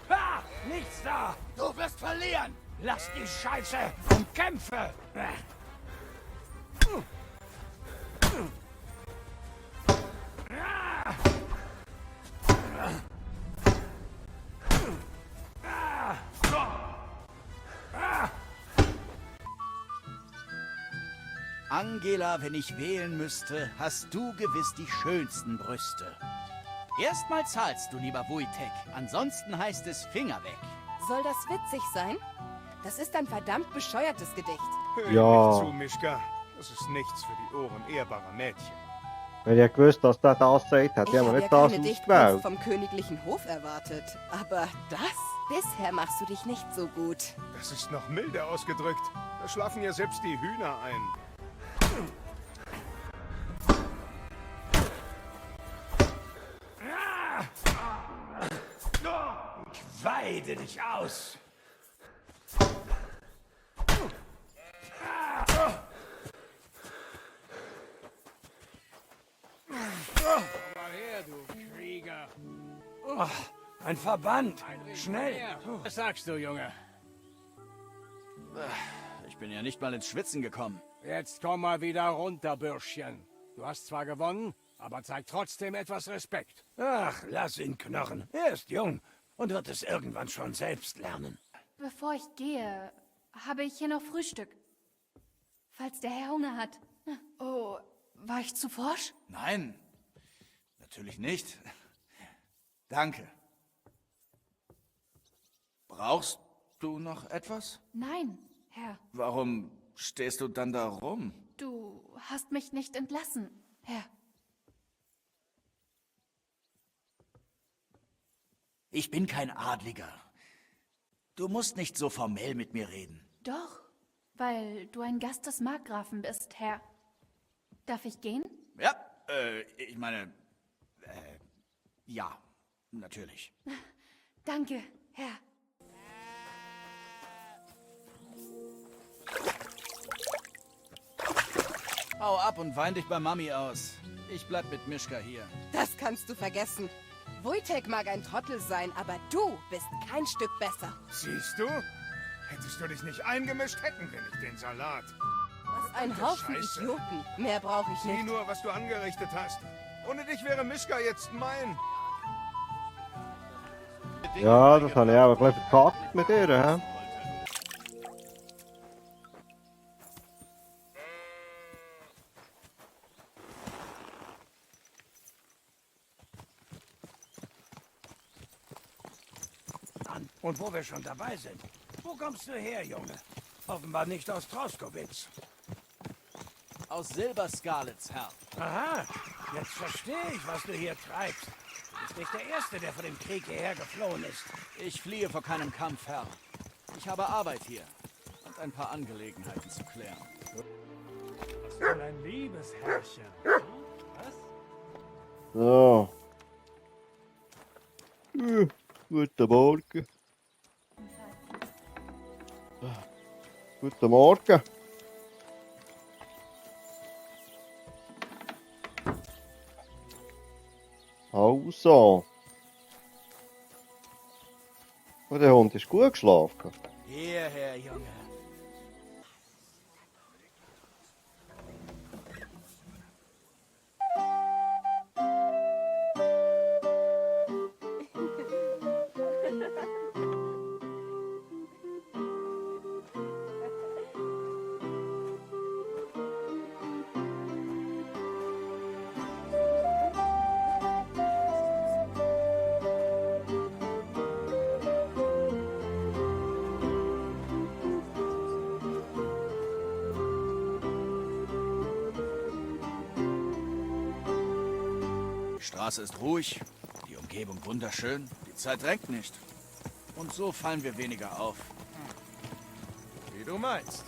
Ha! Nichts da! Du wirst verlieren! Lass die Scheiße und kämpfe! Angela, wenn ich wählen müsste, hast du gewiss die schönsten Brüste. Erstmal zahlst du, lieber Wojtek. Ansonsten heißt es Finger weg. Soll das witzig sein? Das ist ein verdammt bescheuertes Gedicht. Hör Ja. nicht zu, Mischka. Das ist nichts für die Ohren ehrbarer Mädchen. Wenn ich gewusst, dass der das sagt, hätte ich Ich aber habe ja nicht das keine Dichtkunst ausgewählt. vom königlichen Hof erwartet. Aber das? Bisher machst du dich nicht so gut. Das ist noch milder ausgedrückt. Da schlafen ja selbst die Hühner ein. Ich weide dich aus! Komm mal her, du Krieger! Oh, ein Verband! Schnell! Was sagst du, Junge? Ich bin ja nicht mal ins Schwitzen gekommen. Jetzt komm mal wieder runter, Bürschchen. Du hast zwar gewonnen, aber zeig trotzdem etwas Respekt. Ach, lass ihn knurren. Er ist jung und wird es irgendwann schon selbst lernen. Bevor ich gehe, habe ich hier noch Frühstück. Falls der Herr Hunger hat. Oh, war ich zu forsch? Nein, natürlich nicht. Danke. Brauchst du noch etwas? Nein, Herr. Warum stehst du dann da rum? Du hast mich nicht entlassen, Herr. Ich bin kein Adliger. Du musst nicht so formell mit mir reden. Doch, weil du ein Gast des Markgrafen bist, Herr. Darf ich gehen? Ja, ich meine, ja, natürlich. Danke, Herr. Hau ab und wein dich bei Mami aus. Ich bleib mit Mischka hier. Das kannst du vergessen. Wojtek mag ein Trottel sein, aber du bist kein Stück besser. Siehst du? Hättest du dich nicht eingemischt, hätten wir nicht den Salat. Was ein Haufen Scheiße. Idioten. Mehr brauche ich Sieh nicht. nur, was du angerichtet hast. Ohne dich wäre Mischka jetzt mein. Ja, das habe ich auch ein bisschen verkackt mit ihr, hä? Und wo wir schon dabei sind, wo kommst du her, Junge? Offenbar nicht aus Troskowitz. Aus Silberskalitz, Herr. Aha, jetzt verstehe ich, was du hier treibst. Du bist nicht der Erste, der vor dem Krieg hierher geflohen ist. Ich fliehe vor keinem Kampf, Herr. Ich habe Arbeit hier und ein paar Angelegenheiten zu klären. Was für ein liebes Herrchen. Was? So. Guten Morgen. Guten Morgen. Also. Und der Hund ist gut geschlafen. Hierher, Junge. Die Straße ist ruhig, die Umgebung wunderschön, die Zeit drängt nicht. Und so fallen wir weniger auf. Wie du meinst.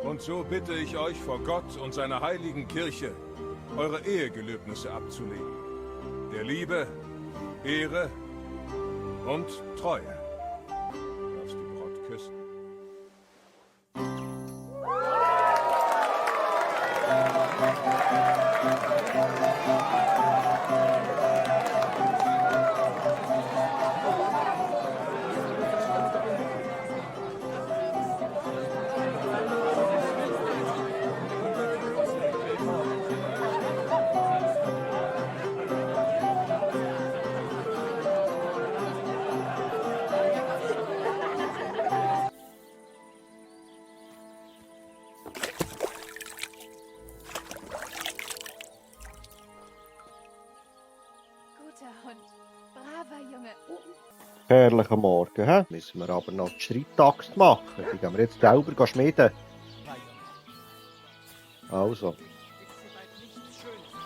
Und so bitte ich euch vor Gott und seiner heiligen Kirche, eure Ehegelöbnisse abzulegen. Der Liebe, Ehre und Treue. Du darfst die Braut küssen. Guter Hund. Braver Junge. Herrlicher Morgen, hä? Müssen wir aber noch die Schreittaxt machen. Die gehen wir jetzt selber schmieden. Also.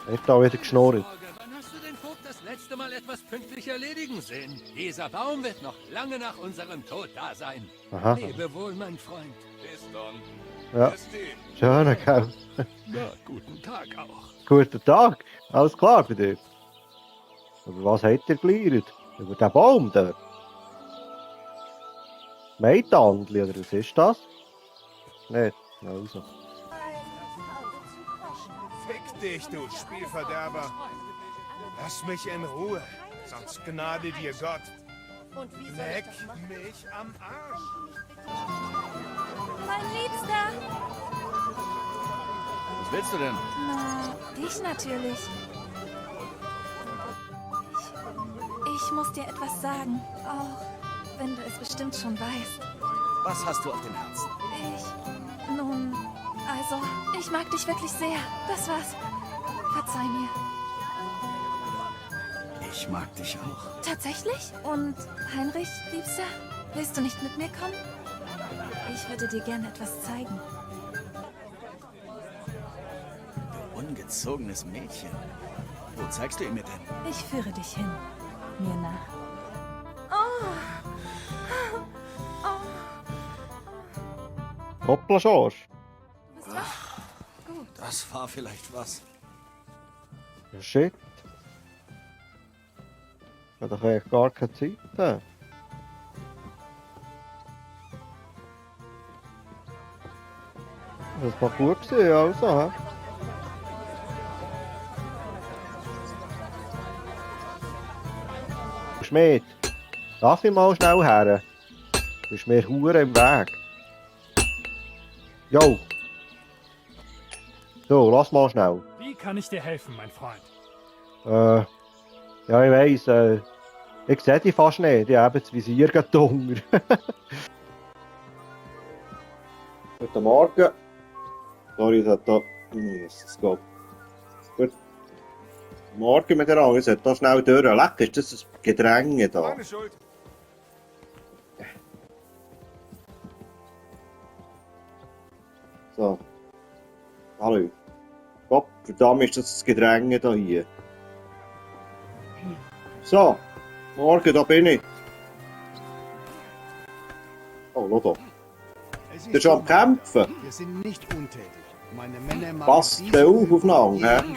Nicht da wieder geschnurrt. Wann hast du den Vogt das letzte Mal etwas pünktlich erledigen sehen? Dieser Baum wird noch lange nach unserem Tod da sein. Aha. Lebe wohl, mein Freund. Bis dann. Ja. Schöner, gell? Na, guten Tag auch. Guten Tag. Alles klar bei dir? Über was habt ihr gelernt? Über den Baum dort? Meitandli, oder was ist das? Nicht. Also. Fick dich, du Spielverderber. Lass mich in Ruhe, sonst gnade dir Gott. Leck mich am Arsch. Mein Liebster. Was willst du denn? Na, dich natürlich. Ich muss dir etwas sagen, auch wenn du es bestimmt schon weißt. Was hast du auf dem Herzen? Nun, also, ich mag dich wirklich sehr. Das war's. Verzeih mir. Ich mag dich auch. Tatsächlich? Und Heinrich, Liebster, willst du nicht mit mir kommen? Ich würde dir gerne etwas zeigen. Du ungezogenes Mädchen. Wo zeigst du ihn mir denn? Ich führe dich hin. Mir nach. Hoppla, Schorsch. Das war vielleicht was. Ja, shit. Ich habe doch eigentlich gar keine Zeit. Das war gut gewesen, also. He? Schmied, darf ich mal schnell her? Du bist mir hure im Weg. Jo. So, lass mal schnell. Wie kann ich dir helfen, mein Freund? Ja, ich weiss, ich sehe dich fast nicht. Ich habe das Visier gerade unter. Guten Morgen. Sorry, das hat da... Jesus Gott. Gut. Morgen miteinander. Ich sollte da schnell durch. Leck, ist das ein Gedränge da? Meine Schuld. So. Hallo. Gott, verdammt ist das Gedränge da hier. So. Morgen, da bin ich. Oh, schau da. Du bist schon am Kämpfen. Wir sind nicht untätig. Meine Männer machen Passt aufeinander, hä?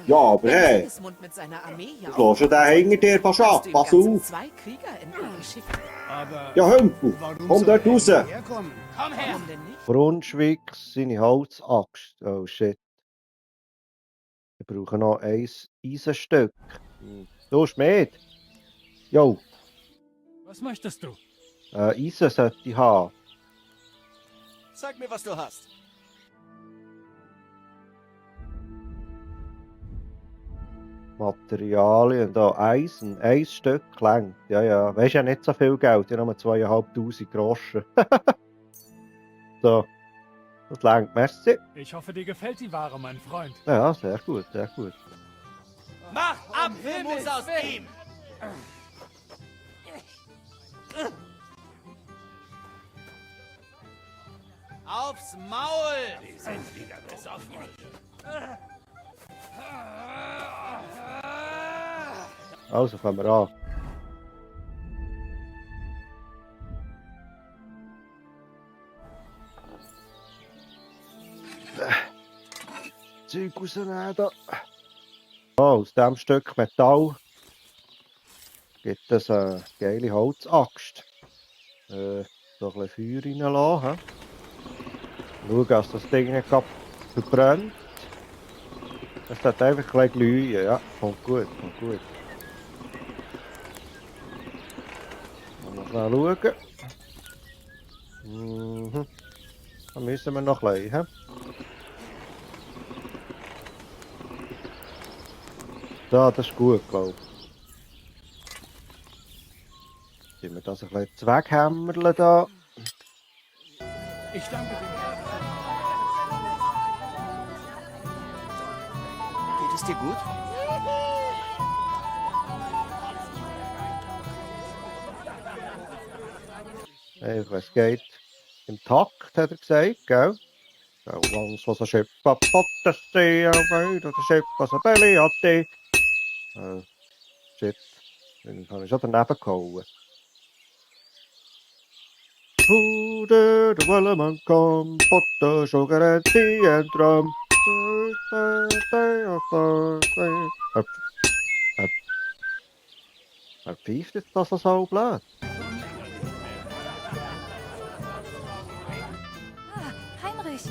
Ja, aber hey. Sigismund mit seiner Armee hier Du lässt ja den hinter dir fast ab. Pass auf. 2 Krieger in Eure Schiffe. Ja, Hümpel, komm dort raus. Komm her! Warum denn nicht? Brunschwig, seine Holzaxt. Oh shit. Wir brauchen noch ein Eisenstück. Du, Schmied. Jo, Was möchtest du? Eisen sollte ich haben. Sag mir, was du hast. Materialien, da Eisen, ein Stück lang. Ja, ja, weisst ja nicht so viel Geld, ja nur 2500 Groschen. So, das langt, merci. Ich hoffe, dir gefällt die Ware, mein Freund. Ja, sehr gut, sehr gut. Mach Apfelmus aus ihm! Aufs Maul! Die sind wieder besoffen. Also, fangen wir an. Zeug rausnehmen da. So, aus diesem Stück Metall gibt es eine geile Holzaxt. So ein bisschen Feuer reinlassen. Schauen, dass das Ding nicht verbrennt. Es hat einfach gleich glühen, ja. Kommt gut, kommt gut. Mal schnell schauen. Da müssen wir noch ein bisschen. Da, das ist gut, glaube ich. Sollen wir das ein bisschen weghämmerle da? Ich danke dir. Geht es dir gut? Es geht im Takt, hat er gesagt, gell? So, alles was ein Schiff kaputt ist, das Schiff was ein Belly hatte. Shit, dann habe ich schon daneben gehauen. Der Wellemann kommt, Potter, Sugar and Tea and Drum. Wer pfeift jetzt das so blöd? Heinrich,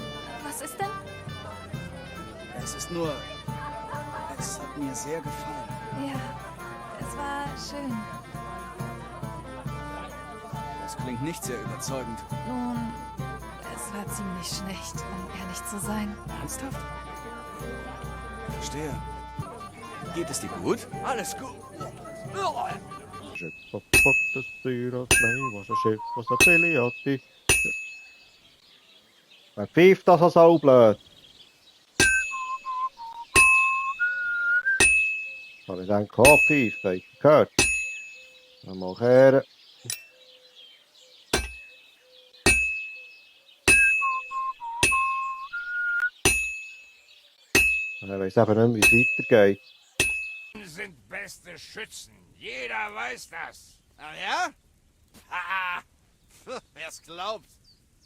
was ist denn? Es ist nur... Es hat mir sehr gefallen. Ja, es war schön. Das klingt nicht sehr überzeugend. Nun, es war ziemlich schlecht, um ehrlich zu sein. Ernsthaft? Verstehe. Geht es dir gut? Alles gut. Schiff auf Gottes Syrah, nein, was ein Schiff, was ein Filiati. Wer pfeift das so blöd? Soll ich dann pfeifen? Habt ihr gehört? Mal kehren. Ich weiss eben nicht, wie es weitergeht. Sind beste Schützen. Jeder weiß das. Ach ja? Haha. Wer's glaubt.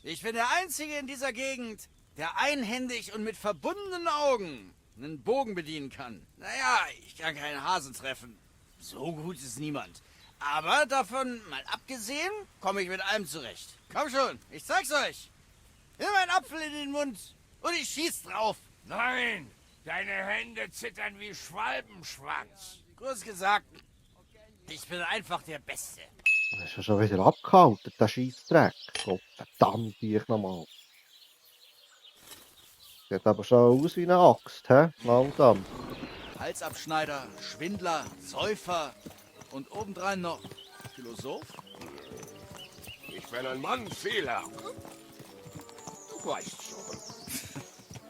Ich bin der Einzige in dieser Gegend, der einhändig und mit verbundenen Augen einen Bogen bedienen kann. Naja, ich kann keinen Hasen treffen. So gut ist niemand. Aber davon mal abgesehen, komme ich mit allem zurecht. Komm schon, ich zeig's euch. Nimm einen Apfel in den Mund und ich schieß drauf. Nein, deine Hände zittern wie Schwalbenschwanz. Kurz gesagt, ich bin einfach der Beste. Das ist ja schon wieder abgehalten, der Scheissdreck. Gott verdammt, ich nochmal. Sieht aber schon aus wie eine Axt, hä? Langsam. Halsabschneider, Schwindler, Säufer und obendrein noch Philosoph? Ich bin ein Mann vieler. Du weißt schon.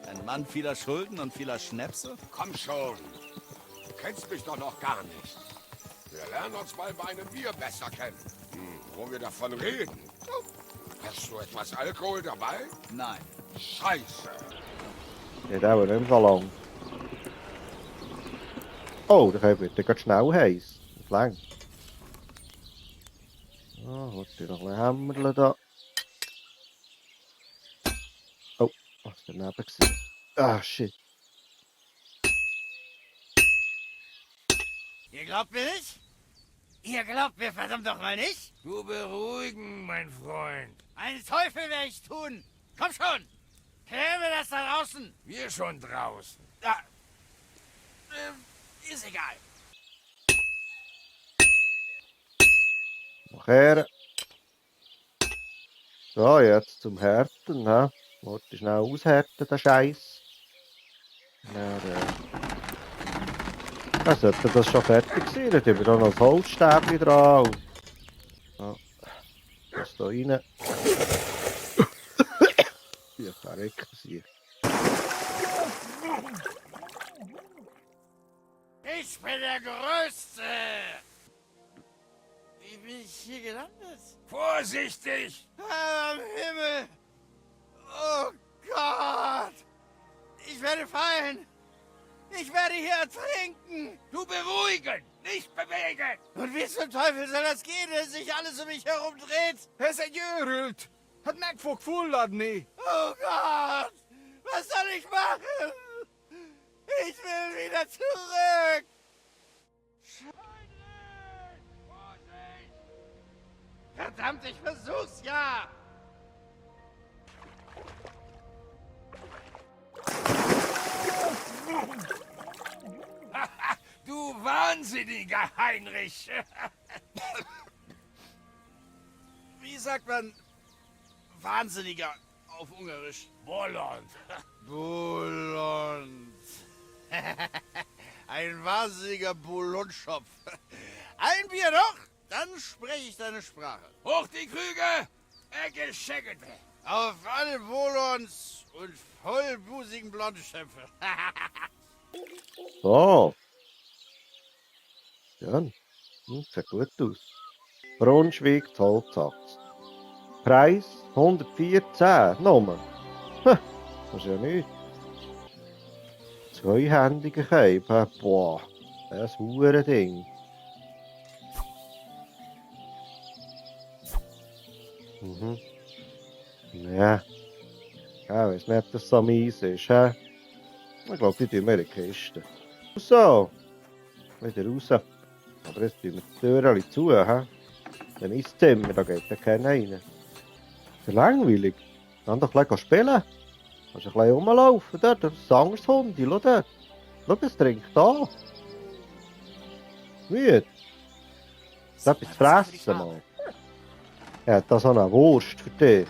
Ein Mann vieler Schulden und vieler Schnäpse? Komm schon. Du kennst mich doch noch gar nicht. Wir lernen uns mal bei einem Bier besser kennen. Wo wir davon reden. Hast du etwas Alkohol dabei? Nein. Scheiße. Geht auch nicht mehr so lang. Oh, der wird gerade schnell heiß. Das längt. Ah, warte, noch ein Hämmerle da. Oh, was war daneben gewesen? Ah, shit. Ihr glaubt mir nicht? Ihr glaubt mir verdammt doch mal nicht? Du beruhigen, mein Freund. Einen Teufel werde ich tun. Komm schon. Klär mir das da draußen. Wir schon draußen. Ja. Ist egal. Nachher. So, jetzt zum Härten, hä? Wollte schnell aushärten, der Scheiß. Dann sollte das schon fertig sein. Dann tun wir da noch das Holzstäbchen dran. So. Das da rein. Ja, verrecken sie. Ich bin der Größte. Wie bin ich hier gelandet? Vorsichtig! Am Himmel! Oh Gott! Ich werde fallen! Ich werde hier ertrinken! Du beruhigen, nicht bewegen! Und wie zum Teufel soll das gehen, wenn sich alles um mich herum dreht? Er ist gerült. Hat mich voor gevoel laten nie. Oh Gott! Was soll ich machen? Ich will wieder zurück! Verdammt, ich versuch's ja! Du wahnsinniger Heinrich! Wie sagt man Wahnsinniger auf Ungarisch? Bolland! Bolland! Ein wahnsinniger Bolondschopf. Ein Bier noch, dann spreche ich deine Sprache. Hoch die Krüge! Geschenkt! Auf alle Bolons und vollbusigen Blondschöpfe. So. Ja, sieht gut aus. Braunschweig, Holzatz. Preis 114, Nummer. Das ist ja nichts. Zweihändige Käbe, boah, das ist ein Ding. Ja. Ich weiß nicht, ob das so mies ist, hä? Ich glaube, die tun wir in die Kiste. So. Wieder raus. Aber jetzt tun wir die Türen zu, hä? In mein Zimmer, da geht ja keiner rein. Ist ja langweilig. Dann doch gleich spielen. Kannst ein bisschen rumlaufen dort. Das ist ein anderes Hundi, schau dort. Schau, es trinkt da. Müde. Das ist etwas zu fressen, mal. Er hat da so eine Wurst für dich.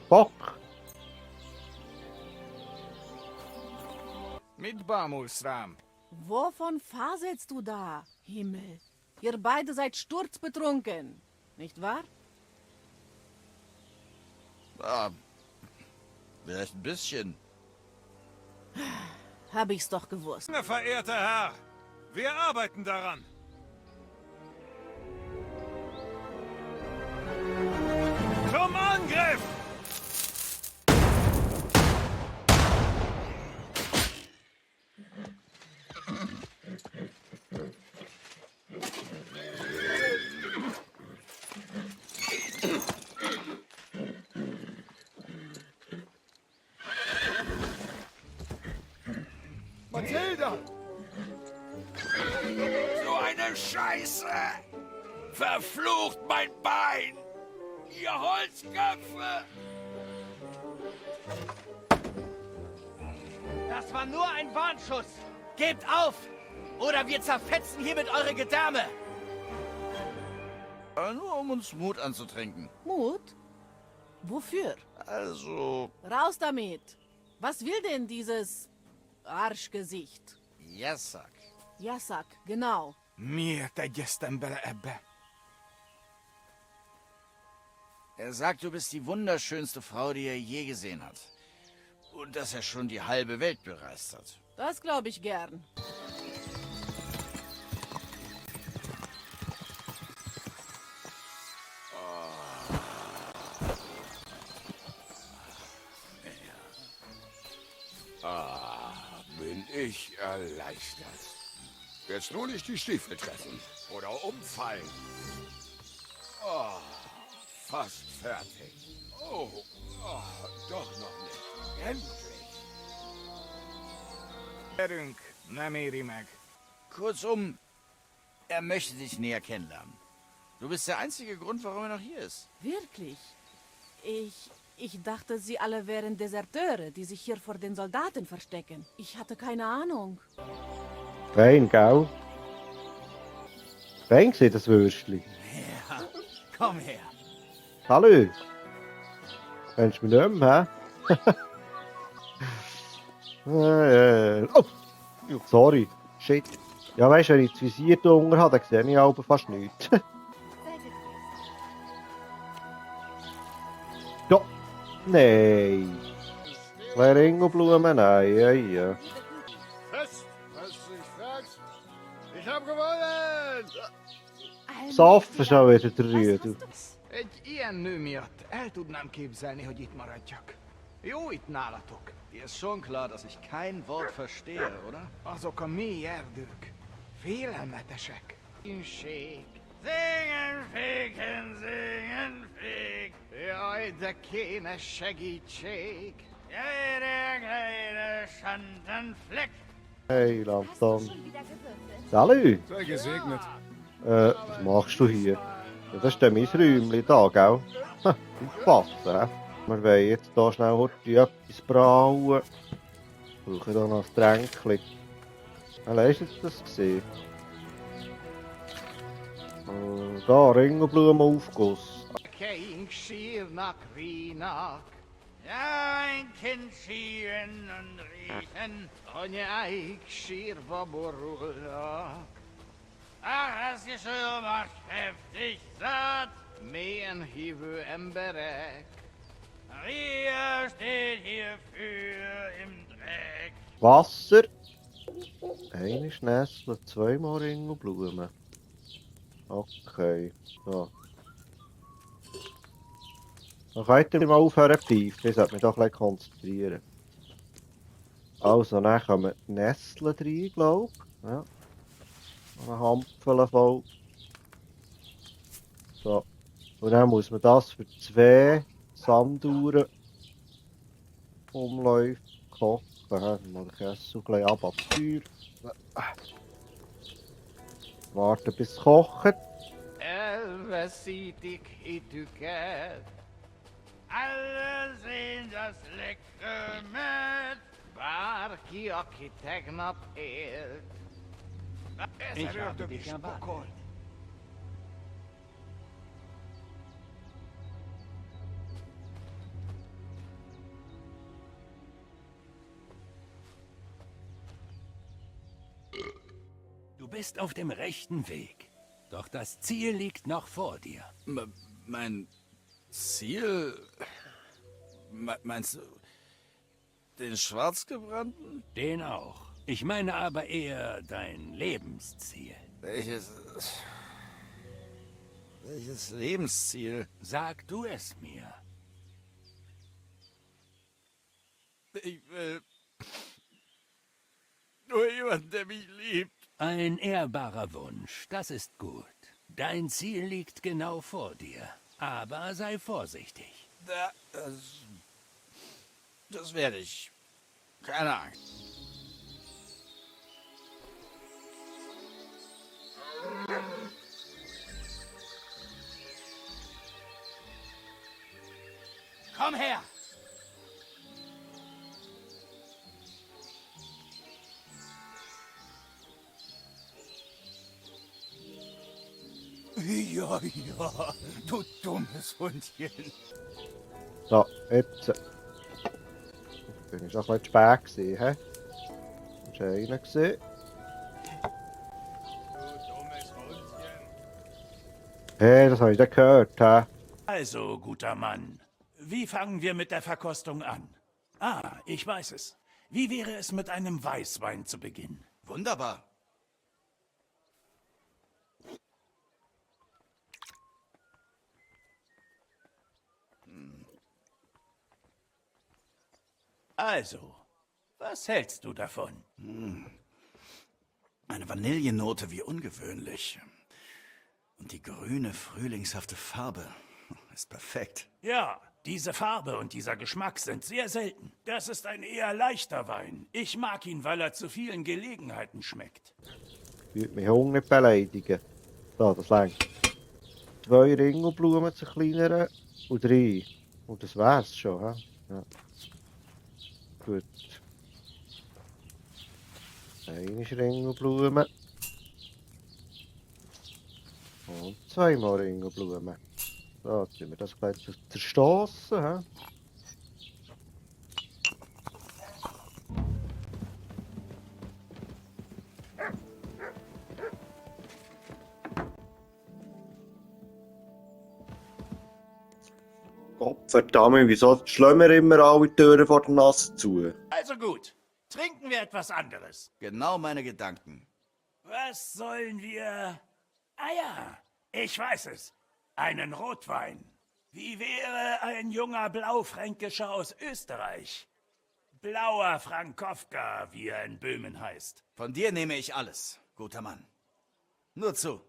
Bock. Mit Baumwollsrahm. Wovon faselst du da, Himmel? Ihr beide seid sturzbetrunken, nicht wahr? Ah, vielleicht ein bisschen. Hab ich's doch gewusst. Verehrter Herr, wir arbeiten daran. Zum Angriff! Mathilda! So eine Scheiße! Verflucht mein Bein! Ihr Holzköpfe! Das war nur ein Warnschuss. Gebt auf! Oder wir zerfetzen hiermit eure Gedärme! Nur um uns Mut anzutrinken. Mut? Wofür? Also... Raus damit! Was will denn dieses Arschgesicht? Jassak. Jassak, genau. Miért egyeztem bele ebbe? Er sagt, du bist die wunderschönste Frau, die er je gesehen hat. Und dass er schon die halbe Welt bereist hat. Das glaube ich gern. Bin ich erleichtert. Jetzt nur nicht die Stiefel treffen oder umfallen. Oh, fast fertig. Oh, doch noch nicht. Endlich. Gyerünk, nem éri meg. Kurzum, er möchte dich näher kennenlernen. Du bist der einzige Grund, warum er noch hier ist. Wirklich? Ich dachte, sie alle wären Deserteure, die sich hier vor den Soldaten verstecken. Ich hatte keine Ahnung. Fein, gell? Fein gesehen, das Würstchen. Ja, komm her. Hallo. Kennst du mich nicht mehr, hä? Oh! Sorry. Shit. Ja, weißt du, wenn ich das Visier da unten habe, dann sehe ich aber fast nichts. Ja. Nein. Kleine Ringelblumen, nein, ja. Fest, was du dich fragst. Ich hab gewonnen! Saffen schon wieder der Rüde. Egy ilyen nő miatt el tudnám képzelni, hogy itt maradjak. Jó itt nálatok. Dir ist schon klar, dass ich kein Wort verstehe, oder? Azok a mély erdők. Félelmetesek. Inség. Singen, ficken, singen, fick. Jaj, de kéne segítség. Jede kleine Schandenfleck. Hey, Lantan. Salut. Sei gesegnet. Was machst du hier? Ja, das ist ja mein Räumchen da, gell? Aufpassen, hä? Wir wollen jetzt hier schnell heute etwas brauen. Brauche hier noch ein Tränkchen. Hast du das gesehen? Da, Ringelblumenaufguss. Keink sírnak, rínak. Ja, ein Kind schieren und riechen. Anyáik sírva borulnak. Ach, das Geschirr macht heftig satt. Mélyen hívő emberek. Maria steht hierfür im Dreck. Wasser. Eine Schnessel, zweimal Ringelblumen. Okay, so. Dann könnt ihr mal aufhören zu pfeifen, ich sollte mich doch ein bisschen konzentrieren. Also, dann kommen die Nesseln rein, glaube ich. Ja. Eine Handvoll voll. So. Und dann muss man das für 2 Sanduhren Umläufe kochen. Mal den Kessel ein bisschen ab Feuer. Warten bis es kocht. Elveszítik hitüket. Alle sehen das leckere mit. Bárki, aki tegnap élt. Ez a ördög is pokol. Du bist auf dem rechten Weg. Doch das Ziel liegt noch vor dir. Mein Ziel? Meinst du den Schwarzgebrannten? Den auch. Ich meine aber eher dein Lebensziel. Welches Lebensziel? Sag du es mir. Ich will nur jemanden, der mich liebt. Ein ehrbarer Wunsch, das ist gut. Dein Ziel liegt genau vor dir. Aber sei vorsichtig. Das werde ich. Keine Angst. Komm her! Ja, du dummes Hundchen. So, jetzt. Bin ich auch ein bisschen spät gewesen, hä? Ist einer gesehen? Hey, das habe ich da gehört, hä? Also, guter Mann, wie fangen wir mit der Verkostung an? Ah, ich weiß es. Wie wäre es mit einem Weißwein zu beginnen? Wunderbar. Also, was hältst du davon? Eine Vanillenote wie ungewöhnlich. Und die grüne, frühlingshafte Farbe ist perfekt. Ja, diese Farbe und dieser Geschmack sind sehr selten. Das ist ein eher leichter Wein. Ich mag ihn, weil er zu vielen Gelegenheiten schmeckt. Ich würde mich Hunger nicht beleidigen. So, das längt. 2 Ringelblumen zu kleineren und 3. Und das wär's schon, hä? Ja. Gut. Eine Ringelblume. Und 2 mal Ringelblumen. So, jetzt sind wir das gleich zerstoßen, hä? Gottverdammt, wieso schlagen wir immer alle Türen vor der Nase zu? Also gut, trinken wir etwas anderes. Genau meine Gedanken. Was sollen wir... Ah ja, ich weiß es. Einen Rotwein. Wie wäre ein junger Blaufränkischer aus Österreich? Blauer Frankowka, wie er in Böhmen heißt. Von dir nehme ich alles, guter Mann. Nur zu.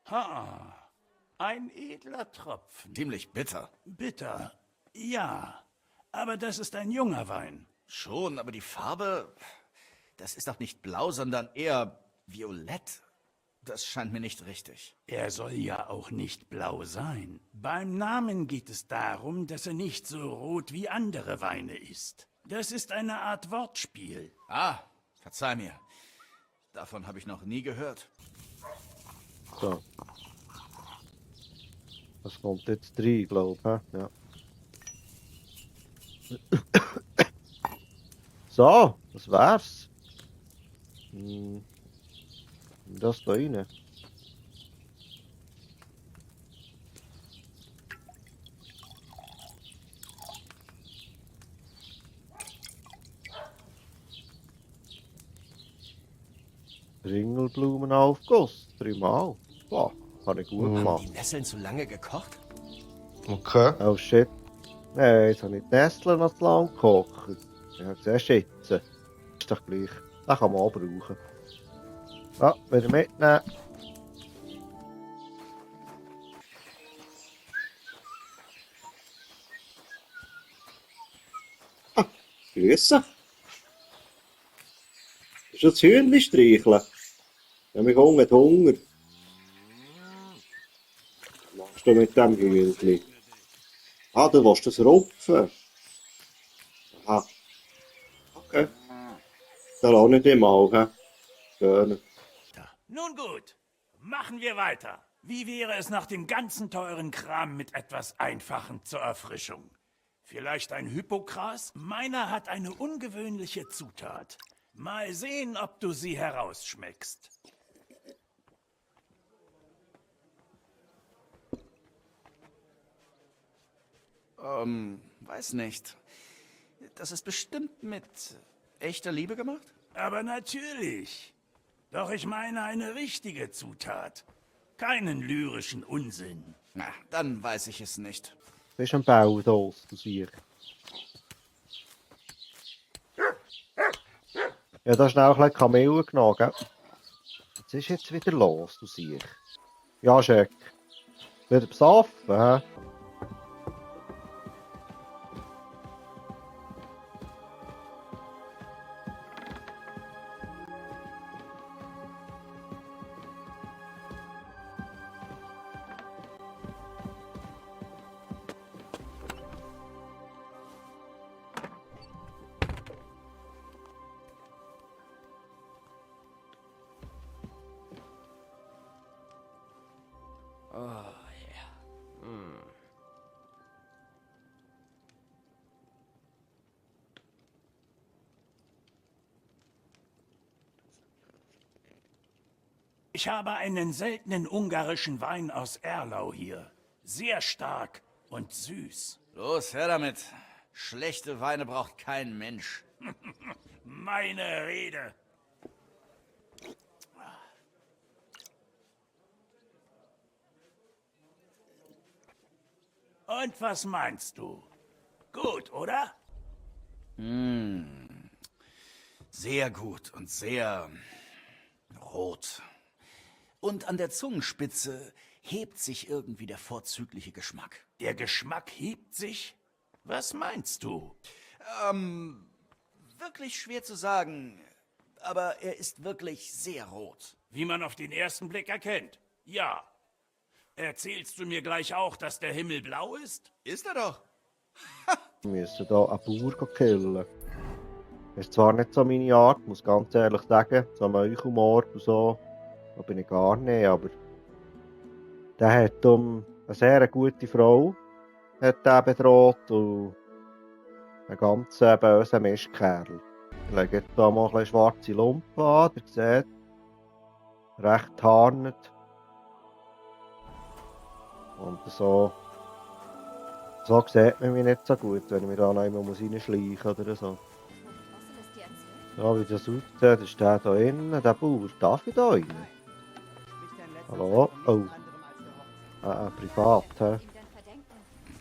Ha, ein edler Tropfen. Ziemlich bitter. Bitter, ja. Aber das ist ein junger Wein. Schon, aber die Farbe... Das ist doch nicht blau, sondern eher violett. Das scheint mir nicht richtig. Er soll ja auch nicht blau sein. Beim Namen geht es darum, dass er nicht so rot wie andere Weine ist. Das ist eine Art Wortspiel. Ah, verzeih mir. Davon habe ich noch nie gehört. So. Das kommt jetzt 3, glaube ich. Ja. So, das wär's. Das da rein. Ringelblumenaufguss, 3-mal. Boah, habe ich gut gemacht. Die Nesseln zu lange gekocht? Okay. Oh shit. Nein, jetzt habe ich die Nesseln noch zu lang gekocht. Ja, siehst du jetzt. Ist doch gleich. Das kann man auch brauchen. Ja, wieder mitnehmen. Ah, grüße. Das ist das Hühnchen streicheln. Ja, mich hungert Hunger. Was machst du mit dem Hühnchen? Ah, du willst das rupfen. Aha. Okay. Da auch nicht immer, hä? Gerne. Nun gut, machen wir weiter. Wie wäre es nach dem ganzen teuren Kram mit etwas Einfachem zur Erfrischung? Vielleicht ein Hippokras? Meiner hat eine ungewöhnliche Zutat. Mal sehen, ob du sie herausschmeckst. Weiß nicht. Das ist bestimmt mit echter Liebe gemacht? Aber natürlich. Doch ich meine eine richtige Zutat. Keinen lyrischen Unsinn. Na, dann weiß ich es nicht. Du bist ein Baudos, du Sieg. Ja, da schnell ein bisschen Kamele genommen, gell? Was ist jetzt wieder los, du Sieg? Ja, Scheck. Wieder besoffen, hä? Oh, ja. Ich habe einen seltenen ungarischen Wein aus Erlau hier. Sehr stark und süß. Los, her damit. Schlechte Weine braucht kein Mensch. Meine Rede. Und was meinst du? Gut, oder? Sehr gut und sehr rot. Und an der Zungenspitze hebt sich irgendwie der vorzügliche Geschmack. Der Geschmack hebt sich? Was meinst du? Wirklich schwer zu sagen, aber er ist wirklich sehr rot. Wie man auf den ersten Blick erkennt. Ja. Erzählst du mir gleich auch, dass der Himmel blau ist? Ist er doch. Wir müssen hier einen Bauer killen. Ist zwar nicht so meine Art, muss ganz ehrlich sagen, so Meuchelmord und so, da bin ich gar nicht, aber der hat eine sehr gute Frau hat der bedroht und einen ganz bösen Mistkerl. Ich lege jetzt hier mal ein bisschen schwarze Lumpen an, ihr seht, recht harnet. Und so sieht man mich nicht so gut, wenn ich mir da noch einmal reinschleichen muss oder so. Ja, wie das aussieht, ist der da innen, der Bauer. Darf ich da rein? Hallo? Oh. Privat, hä?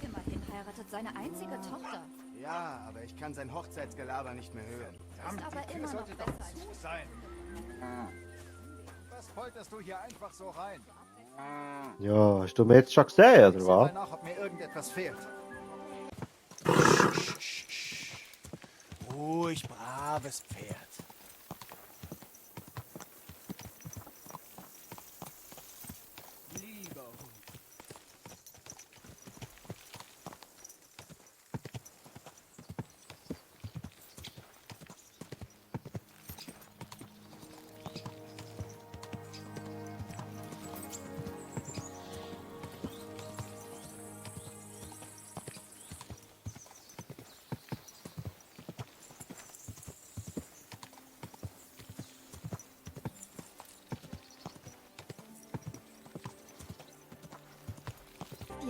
Immerhin heiratet seine einzige Tochter. Ja, aber ich kann sein Hochzeitsgelaber nicht mehr hören. Ist aber immer noch besser als Sein. Was polterst du hier einfach so rein? Ja, hast du mich jetzt schon gesehen, oder Sieh mal was? nach, ob mir irgendetwas fehlt. Ruhig, braves Pferd. Lieber Hund.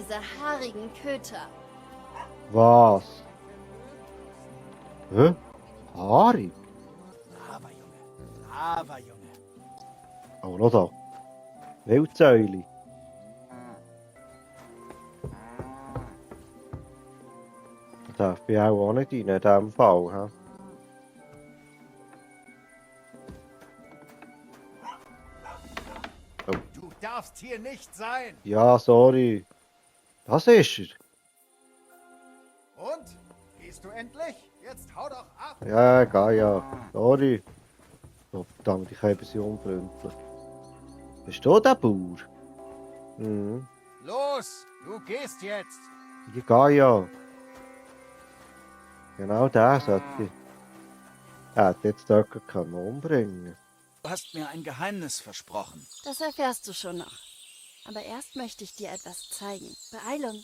diese haarigen Köter. Was? Hä? Haarig? Braver Junge. Oh, noch da. Wildsäule. Da darf ich auch nicht rein, in diesem Fall. He? Du darfst hier nicht sein. Ja, sorry. Das ist er. Und? Gehst du endlich? Jetzt hau doch ab. Ja, geil, ja. Sorry. Oh, verdammt, ich habe ein bisschen unfreundlich. Bist du der Bauer? Mhm. Los, du gehst jetzt. Ich gehe ja. Genau der sollte ich. Er hätte jetzt dort umbringen. Du hast mir ein Geheimnis versprochen. Das erfährst du schon noch. Aber erst möchte ich dir etwas zeigen. Beeilung.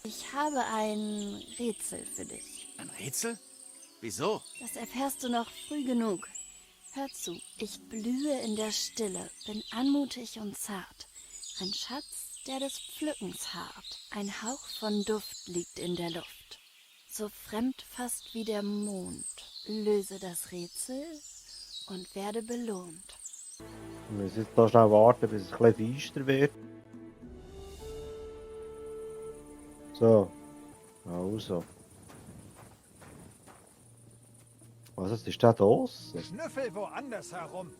Ich habe ein Rätsel für dich. Ein Rätsel? Wieso? Das erfährst du noch früh genug. Hör zu, ich blühe in der Stille, bin anmutig und zart. Ein Schatz, der des Pflückens harrt. Ein Hauch von Duft liegt in der Luft. So fremd fast wie der Mond. Löse das Rätsel und werde belohnt. Wir müssen jetzt hier schnell warten, bis es ein bisschen feister wird. So. Also. Was ist da draussen? Schnüffel woanders herum.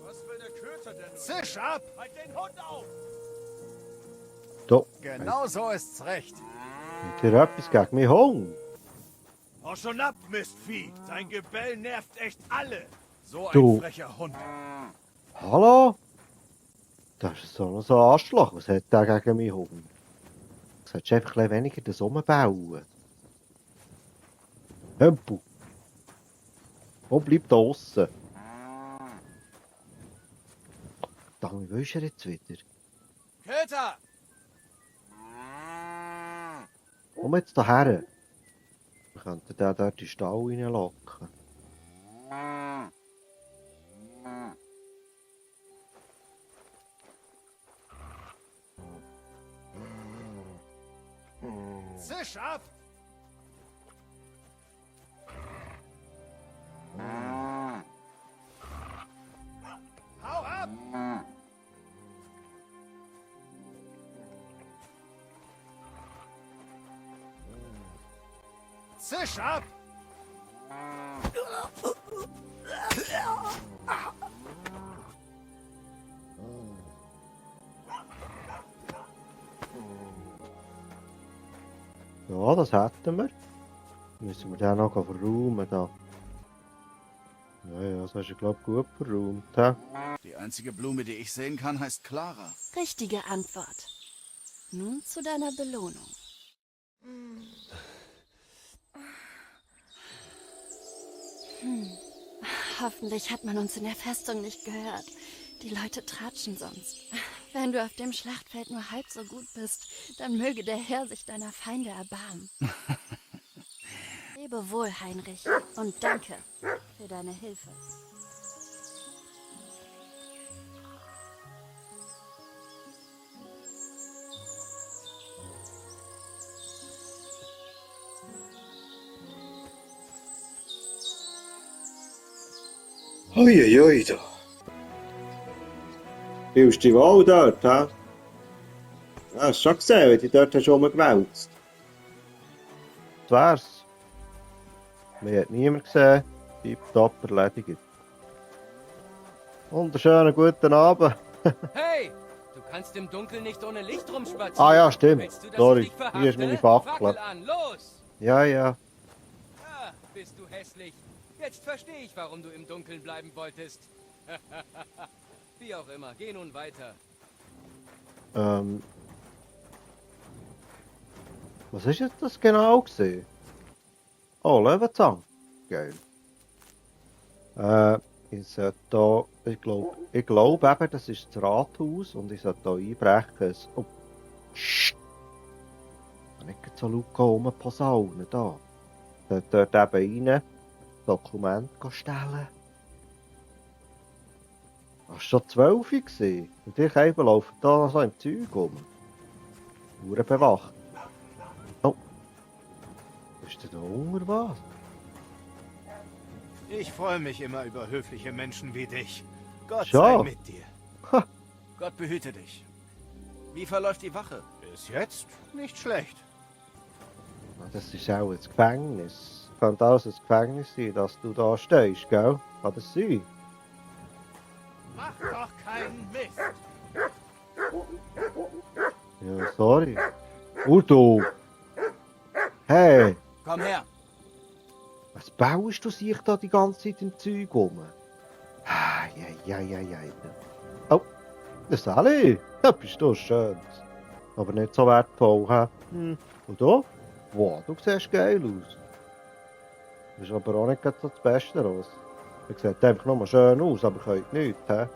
Was will der Köter denn? Zisch ab! Halt den Hund auf! Da. Genau so ist's recht. Hat ihr etwas gegen mich Hunger? Hau schon ab, Mistvieh. Dein Gebell nervt echt alle. So ein Du. frecher Hund. Hallo? Das ist so ein Arschloch. Was hat der gegen mich Hunger? Du solltest einfach ein bisschen weniger das umbauen. Hempel. Wo bleibt draussen? Dann, wie ist er jetzt wieder? Köter! Komm jetzt daher. Wir könnten den dort in den Stall reinlocken. Zisch ab! Hau ab! Zisch ab! Ja, das hätten wir. Müssen wir den noch verräumen da. Ja, das hast du, glaube ich, gut verräumt. He? Die einzige Blume, die ich sehen kann, heißt Clara. Richtige Antwort. Nun zu deiner Belohnung. Hoffentlich hat man uns in der Festung nicht gehört. Die Leute tratschen sonst. Wenn du auf dem Schlachtfeld nur halb so gut bist, dann möge der Herr sich deiner Feinde erbarmen. Lebe wohl, Heinrich, und danke für deine Hilfe. Uiuiui, da. Fühlst du dich wohl dort, hä? Ja, hast du schon gesehen, wie du dort hast rumgewälzt? Das wär's. Mir hat niemand gesehen. Tipptopp erledigt. Wunderschönen guten Abend. Hey! Du kannst im Dunkeln nicht ohne Licht rumspazieren. Ah ja, stimmt. Willst du, dass Sorry, ich dich verhafte? hier ist meine Fackel. Fackel an, los! Ja, ja. Ah, bist du hässlich. Jetzt verstehe ich, warum du im Dunkeln bleiben wolltest. Wie auch immer, geh nun weiter. Was ist jetzt das genau gewesen? Oh, Löwenzahn. Geil. Ich sollte da, ich glaube eben, das ist das Rathaus und ich sollte da einbrechen. Oh. Psst. Ich kann nicht so laut rumposaunen da. Ich sollte dort eben rein, Dokument stellen. Das war schon 12 Uhr. Und ich eben laufe da noch so im Zeug rum. Uhren bewacht. Oh. Ist der da unter was? Ich freue mich immer über höfliche Menschen wie dich. Gott Ja. sei mit dir. Gott behüte dich. Wie verläuft die Wache? Bis jetzt nicht schlecht. Das ist auch ein Gefängnis. Könnte auch ein Gefängnis sein, dass du da stehst, gell? Kann das sein? Mach doch keinen Mist. Ja, sorry. Udo! Hey! Komm her. Was baust du sich da die ganze Zeit im Zeug rum? Ja. Oh, das Sally! Ja, bist du schön. Aber nicht so wertvoll, hä? Und da? Wow, du siehst geil aus. Du bist aber auch nicht gerade so das Beste raus. Ihr seht einfach nur schön aus, aber könnt nichts, hä?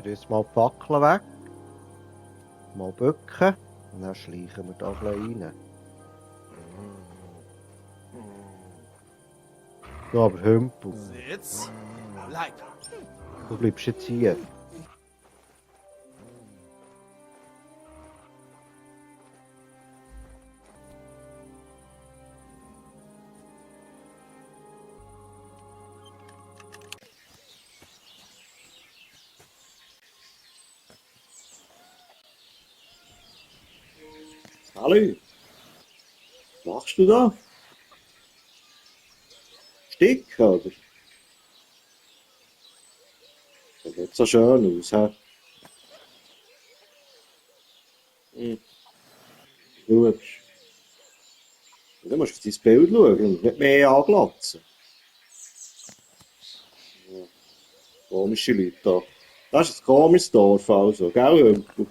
jetzt mal die Fackel weg. Mal bücken. Und dann schleichen wir da ein bisschen rein. So, aber Hümpel. Sitz. Bleib. Du bleibst jetzt hier. Hallo. Was machst du da? Stick, oder? Das sieht so schön aus, hä? Schaust. Du musst auf dein Bild schauen und nicht mehr anglatzen. Ja. Komische Leute da. Das ist ein komisches Dorf also, gell, Hümpel?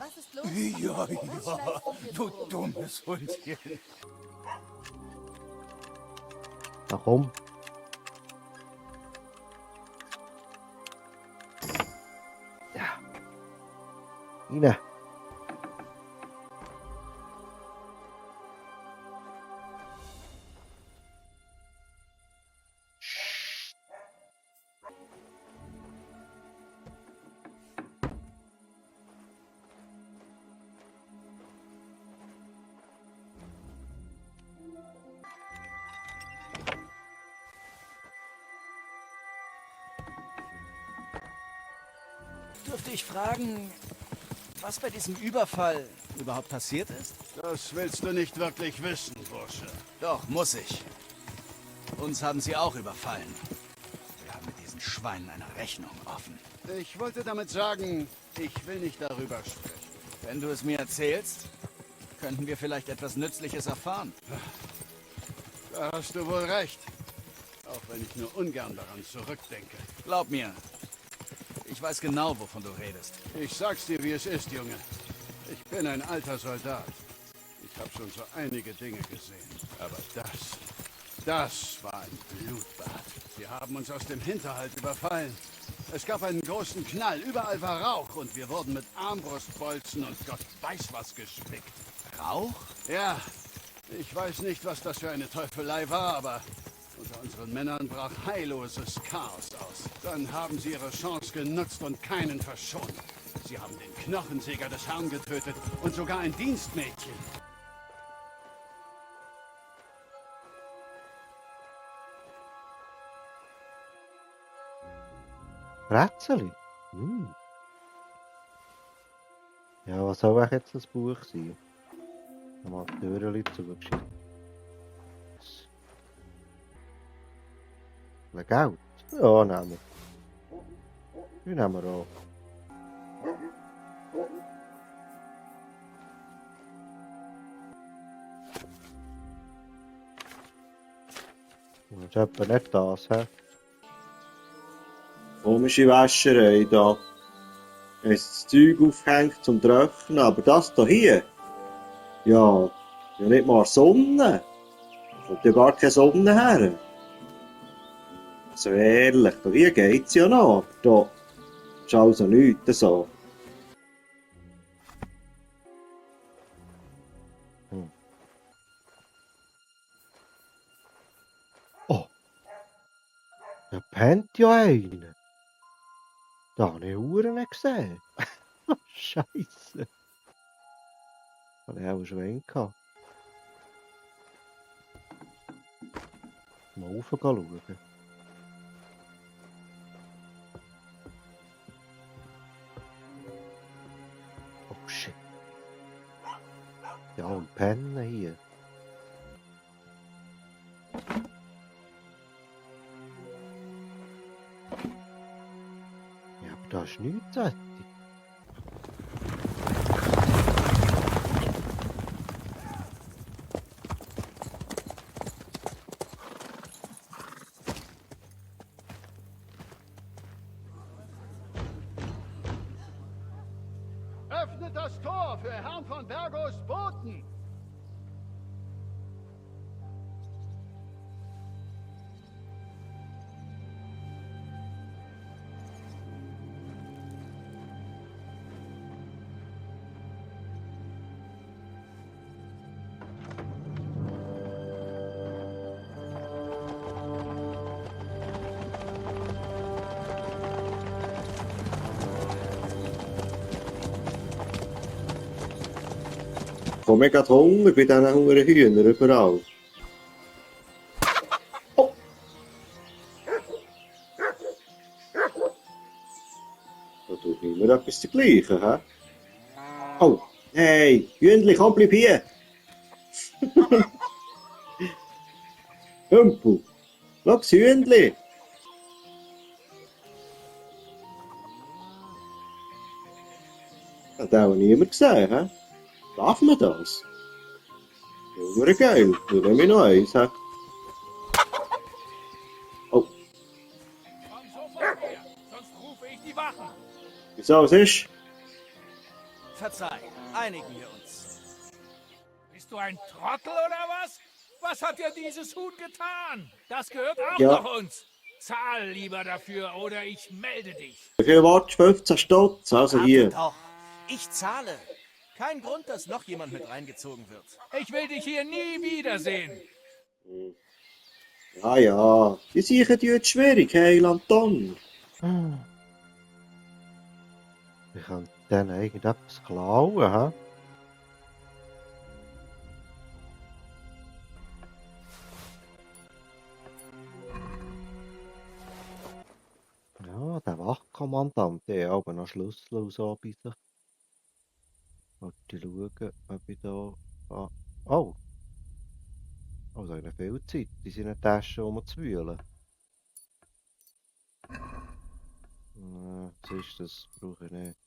Ja, du dummes Hundchen. Na komm. Ja. Rein. Dürfte ich fragen, was bei diesem Überfall überhaupt passiert ist? Das willst du nicht wirklich wissen, Bursche. Doch, muss ich. Uns haben sie auch überfallen. Wir haben mit diesen Schweinen eine Rechnung offen. Ich wollte damit sagen, ich will nicht darüber sprechen. Wenn du es mir erzählst, könnten wir vielleicht etwas Nützliches erfahren. Da hast du wohl recht. Auch wenn ich nur ungern daran zurückdenke. Glaub mir, ich weiß genau, wovon du redest. Ich sag's dir, wie es ist, Junge. Ich bin ein alter Soldat. Ich habe schon so einige Dinge gesehen. Aber das war ein Blutbad. Sie haben uns aus dem Hinterhalt überfallen. Es gab einen großen Knall, überall war Rauch und wir wurden mit Armbrustbolzen und Gott weiß was gespickt. Rauch? Ja, ich weiß nicht, was das für eine Teufelei war, aber unter unseren Männern brach heilloses Chaos aus. Dann haben sie ihre Chance genutzt und keinen verschont. Sie haben den Knochensäger des Herrn getötet und sogar ein Dienstmädchen. Rätseli? Ja, was soll eigentlich jetzt das Buch sein? Mal die Türen zugeschickt. Geld? Ja, nehmen wir. Die nehmen wir auch. Das ist etwa nicht das, hä? Komische Wäscherei da. Es das Zeug aufhängt zum Trocknen, aber das hier? Ja nicht mal Sonne. Da kommt ja gar keine Sonne her. Also ehrlich, da hier geht's ja noch. Da ist also nichts so. Oh, da pennt ja einer. Da habe ich Uhren gesehen. Scheisse. Habe ich auch schon gehabt. Mal rauf schauen. Oh shit. Ja, und pennen hier. Ja, aber da ist nichts fertig. Öffnet das Tor für Herrn von Bergos Boten! Ich habe mega Hunger bei diesen Huren Hühnern überall. Oh. Da tut nicht mehr etwas dergleichen, hä? Oh, hey, Hühnchen, komm, bleib hier! Hümpel, schau das Hühnchen! Hat auch niemand gesehen, hä? Darf man das? Junge geil, dann nehme ich noch eins, hä? Oh. Komm sofort her, sonst rufe ich die Wachen. Wieso, was ist? Verzeih, einigen wir uns. Bist du ein Trottel oder was? Was hat dir dieses Huhn getan? Das gehört auch Ja. noch uns. Zahl lieber dafür oder ich melde dich. Wie viel wartest du? 15 Stutz, also hier. Doch, ich zahle. Kein Grund, dass noch jemand mit reingezogen wird. Ich will dich hier nie wiedersehen. Ja, ja, die sichern die jetzt schwierig, hey, Anton. Ich kann denen irgendetwas klauen, hä? Ja, der Wachkommandant, der hat aber noch Schlüssel und so bei sich. Mal schauen, ob ich da... Ah. Oh! Oh, da habe ich viel Zeit, in seinen Taschen rumzuwühlen. Was ist das? Brauche ich nicht.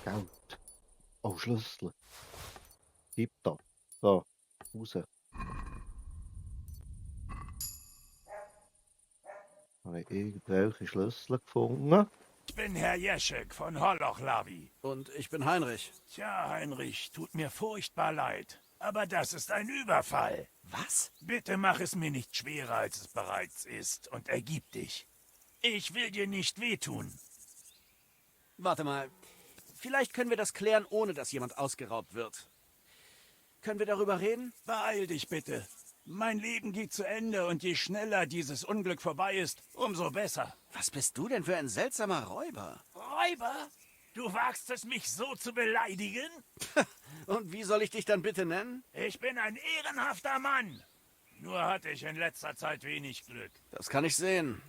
Geld. Oh, Schlüssel. Tipptopp. So, raus. Habe ich irgendwelche Schlüssel gefunden? Ich bin Herr Jeschek von Holochlawi. Und ich bin Heinrich. Tja, Heinrich, tut mir furchtbar leid. Aber das ist ein Überfall. Was? Bitte mach es mir nicht schwerer, als es bereits ist, und ergib dich. Ich will dir nicht wehtun. Warte mal. Vielleicht können wir das klären, ohne dass jemand ausgeraubt wird. Können wir darüber reden? Beeil dich bitte. Mein Leben geht zu Ende und je schneller dieses Unglück vorbei ist, umso besser. Was bist du denn für ein seltsamer Räuber? Räuber? Du wagst es, mich so zu beleidigen? Und wie soll ich dich dann bitte nennen? Ich bin ein ehrenhafter Mann. Nur hatte ich in letzter Zeit wenig Glück. Das kann ich sehen.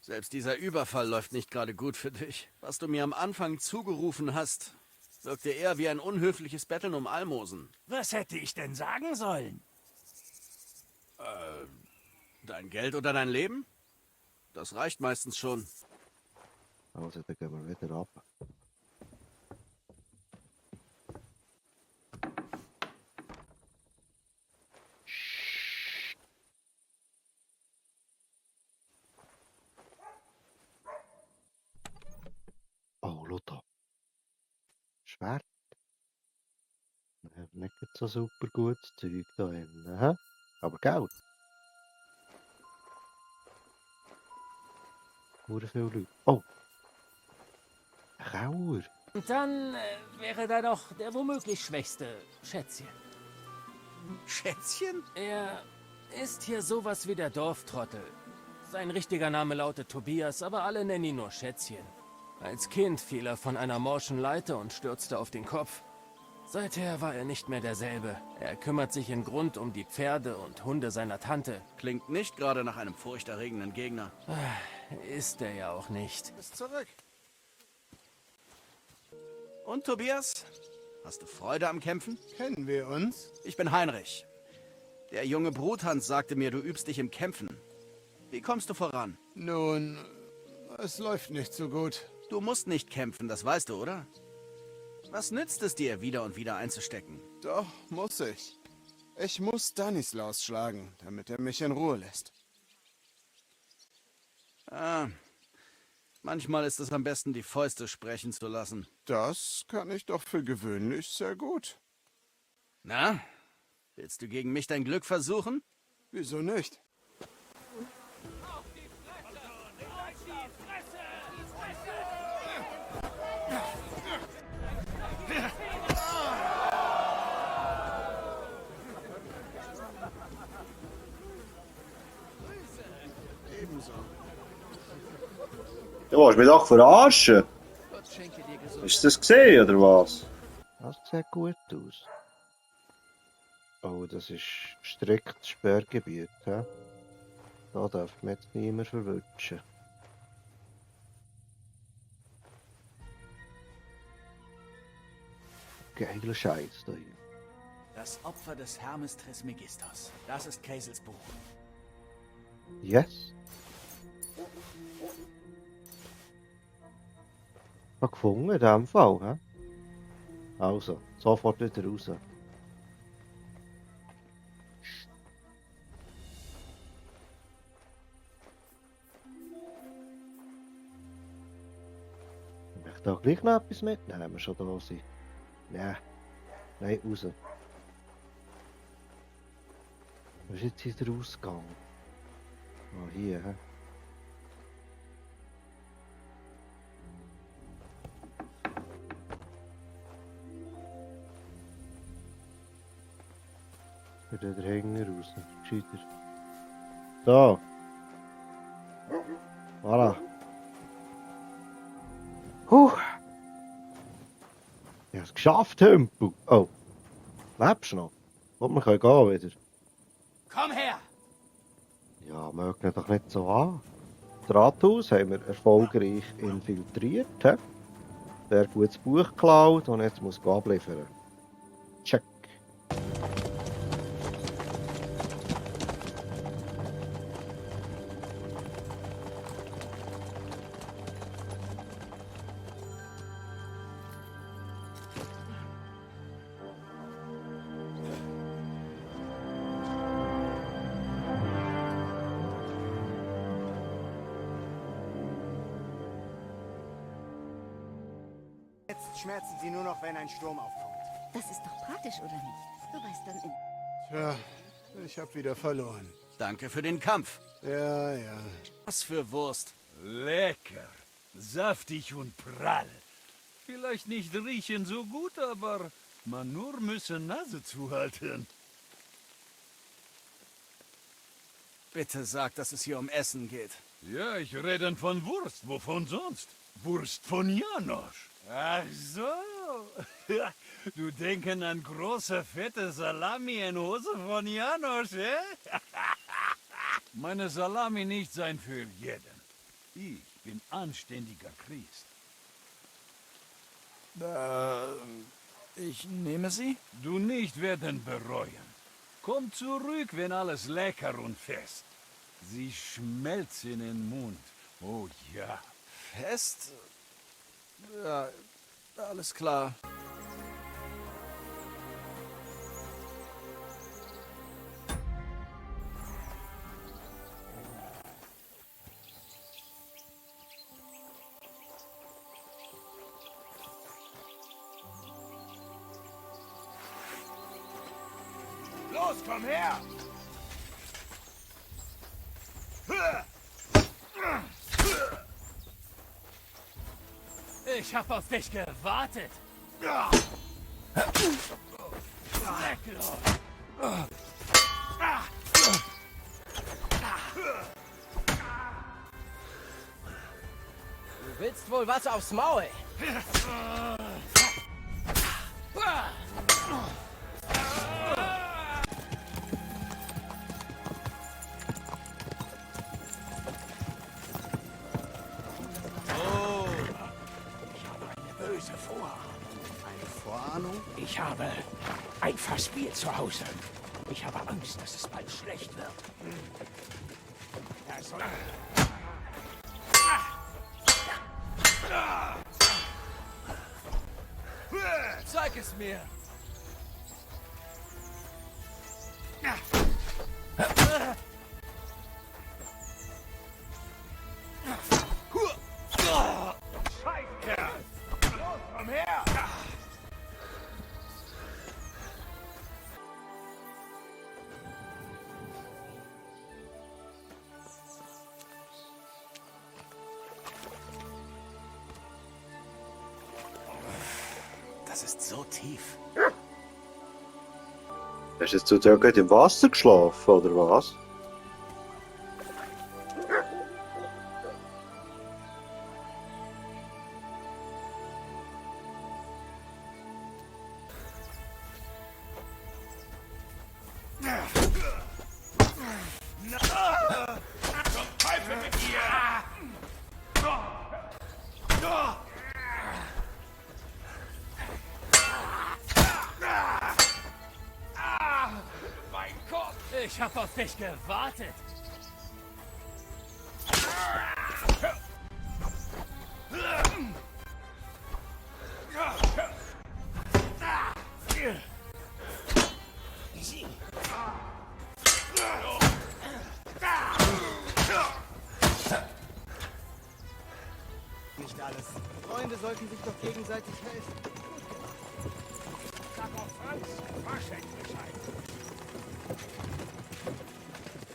Selbst dieser Überfall läuft nicht gerade gut für dich. Was du mir am Anfang zugerufen hast, wirkte eher wie ein unhöfliches Betteln um Almosen. Was hätte ich denn sagen sollen? Dein Geld oder dein Leben? Das reicht meistens schon. Also, dann gehen wir wieder ab. Oh, Luther. Schwert. Nicht so super gutes Zeug da drin, hä? Aber Geld. Hure viele Leute. Oh! Ein Kauer. Und dann wäre da noch der womöglich schwächste, Schätzchen. Schätzchen? Er ist hier sowas wie der Dorftrottel. Sein richtiger Name lautet Tobias, aber alle nennen ihn nur Schätzchen. Als Kind fiel er von einer morschen Leiter und stürzte auf den Kopf. Seither war er nicht mehr derselbe. Er kümmert sich in Grund um die Pferde und Hunde seiner Tante. Klingt nicht gerade nach einem furchterregenden Gegner. Ist er ja auch nicht. Bis zurück. Und Tobias? Hast du Freude am Kämpfen? Kennen wir uns? Ich bin Heinrich. Der junge Bruthans sagte mir, du übst dich im Kämpfen. Wie kommst du voran? Nun, es läuft nicht so gut. Du musst nicht kämpfen, das weißt du, oder? Was nützt es dir, wieder und wieder einzustecken? Doch, muss ich. Ich muss Stanislaus schlagen, damit er mich in Ruhe lässt. Manchmal ist es am besten, die Fäuste sprechen zu lassen. Das kann ich doch für gewöhnlich sehr gut. Na, willst du gegen mich dein Glück versuchen? Wieso nicht? Du willst mich doch verarschen. Hast du das gesehen, oder was? Das sieht gut aus. Oh, das ist strikt Sperrgebiet, hä? Da darf man jetzt niemand verwutschen. Geiler Scheiß da hier. Das Opfer des Hermes Trismegistos. Das ist Casels Buch. Yes. Hab gefunden in dem Fall, hä? Also, sofort wieder raus. Ich möchte da gleich noch etwas mitnehmen, wenn wir schon da sind. Nein. Nein, raus. Wo ist jetzt hier der Ausgang? Ah, hier, hä? Wieder der Hänger raus. Gescheiter. So. Voilà. Ich habe es geschafft, Hümpel. Oh. Lebst du noch? Und wir können gehen wieder. Komm her! Ja, mögen wir doch nicht so an. Das Rathaus haben wir erfolgreich infiltriert. He? Sehr gutes Buch geklaut und jetzt muss ich abliefern. Check. Jetzt schmerzen sie nur noch, wenn ein Sturm aufkommt. Das ist doch praktisch, oder nicht? Du weißt dann in... Tja, ich hab wieder verloren. Danke für den Kampf. Ja, ja. Was für Wurst. Lecker. Saftig und prall. Vielleicht nicht riechen so gut, aber man nur müsse Nase zuhalten. Bitte sag, dass es hier um Essen geht. Ja, ich rede von Wurst. Wovon sonst? Wurst von Janosch. Ach so. Du denken an große, fette Salami in Hose von Janosch, eh? Meine Salami nicht sein für jeden. Ich bin anständiger Christ. Ich nehme sie? Du nicht werden bereuen. Komm zurück, wenn alles lecker und fest. Sie schmelzen im Mund. Oh ja. Fest? Ja, alles klar. Los, komm her! Ich hab auf dich gewartet. Du willst wohl was aufs Maul? Böse Vorahnung. Eine Vorahnung? Ich habe ein Fassbier zu Hause. Ich habe Angst, dass es bald schlecht wird. Er soll... Zeig es mir! Scheißkerl! Los, komm her! Das ist so tief. Hast du jetzt sozusagen im Wasser geschlafen, oder was? Ich hab auf dich gewartet. Nicht alles. Freunde sollten sich doch gegenseitig helfen. Sag auf Franz, Waschendbescheid.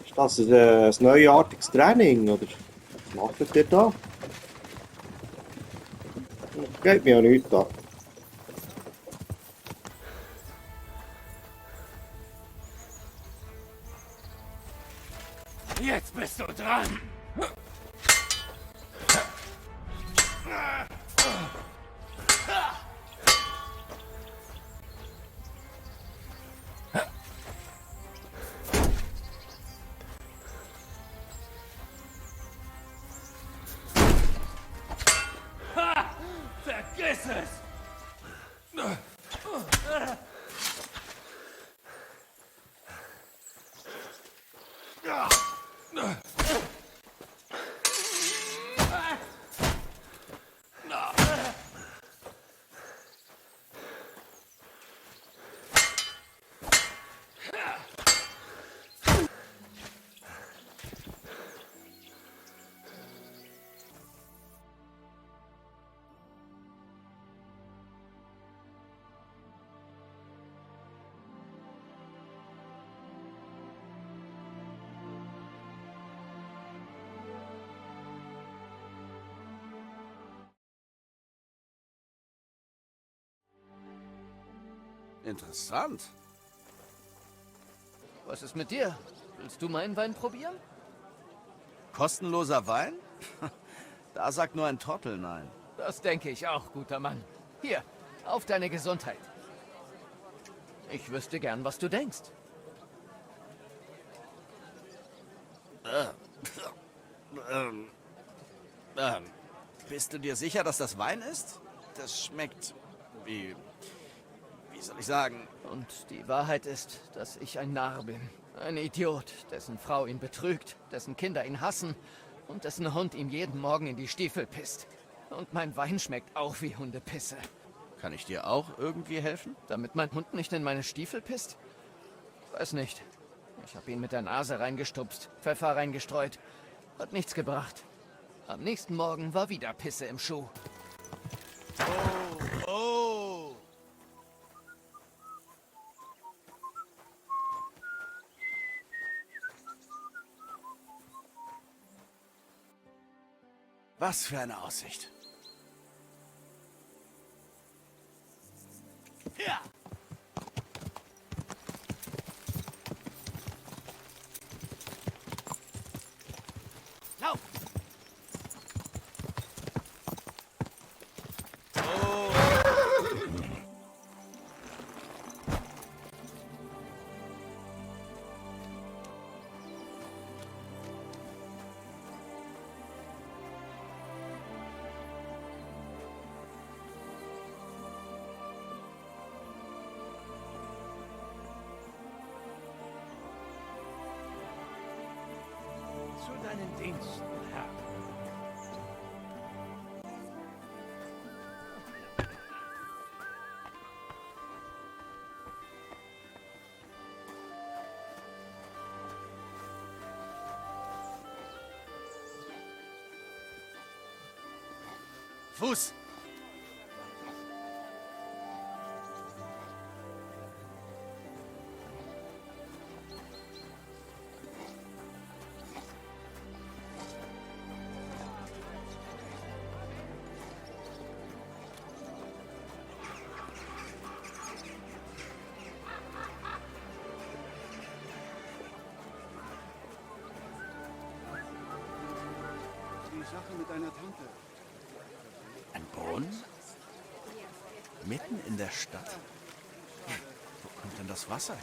Ist das ein neuartiges Training, oder was macht ihr da? Das geht mir ja nichts an. Jetzt bist du dran. Ha! Vergiss es! Interessant. Was ist mit dir? Willst du meinen Wein probieren? Kostenloser Wein? Da sagt nur ein Trottel nein. Das denke ich auch, guter Mann. Hier, auf deine Gesundheit. Ich wüsste gern, was du denkst. Bist du dir sicher, dass das Wein ist? Das schmeckt wie soll ich sagen? Und die Wahrheit ist, dass ich ein Narr bin. Ein Idiot, dessen Frau ihn betrügt, dessen Kinder ihn hassen und dessen Hund ihm jeden Morgen in die Stiefel pisst. Und mein Wein schmeckt auch wie Hundepisse. Kann ich dir auch irgendwie helfen? Damit mein Hund nicht in meine Stiefel pisst? Weiß nicht. Ich habe ihn mit der Nase reingestupst, Pfeffer reingestreut. Hat nichts gebracht. Am nächsten Morgen war wieder Pisse im Schuh. Oh! Was für eine Aussicht. Ja. Lauf. Zu deinen Diensten, Herr. Fuß! Die Sache mit deiner Tante. Ein Brunnen? Mitten in der Stadt? Wo kommt denn das Wasser her?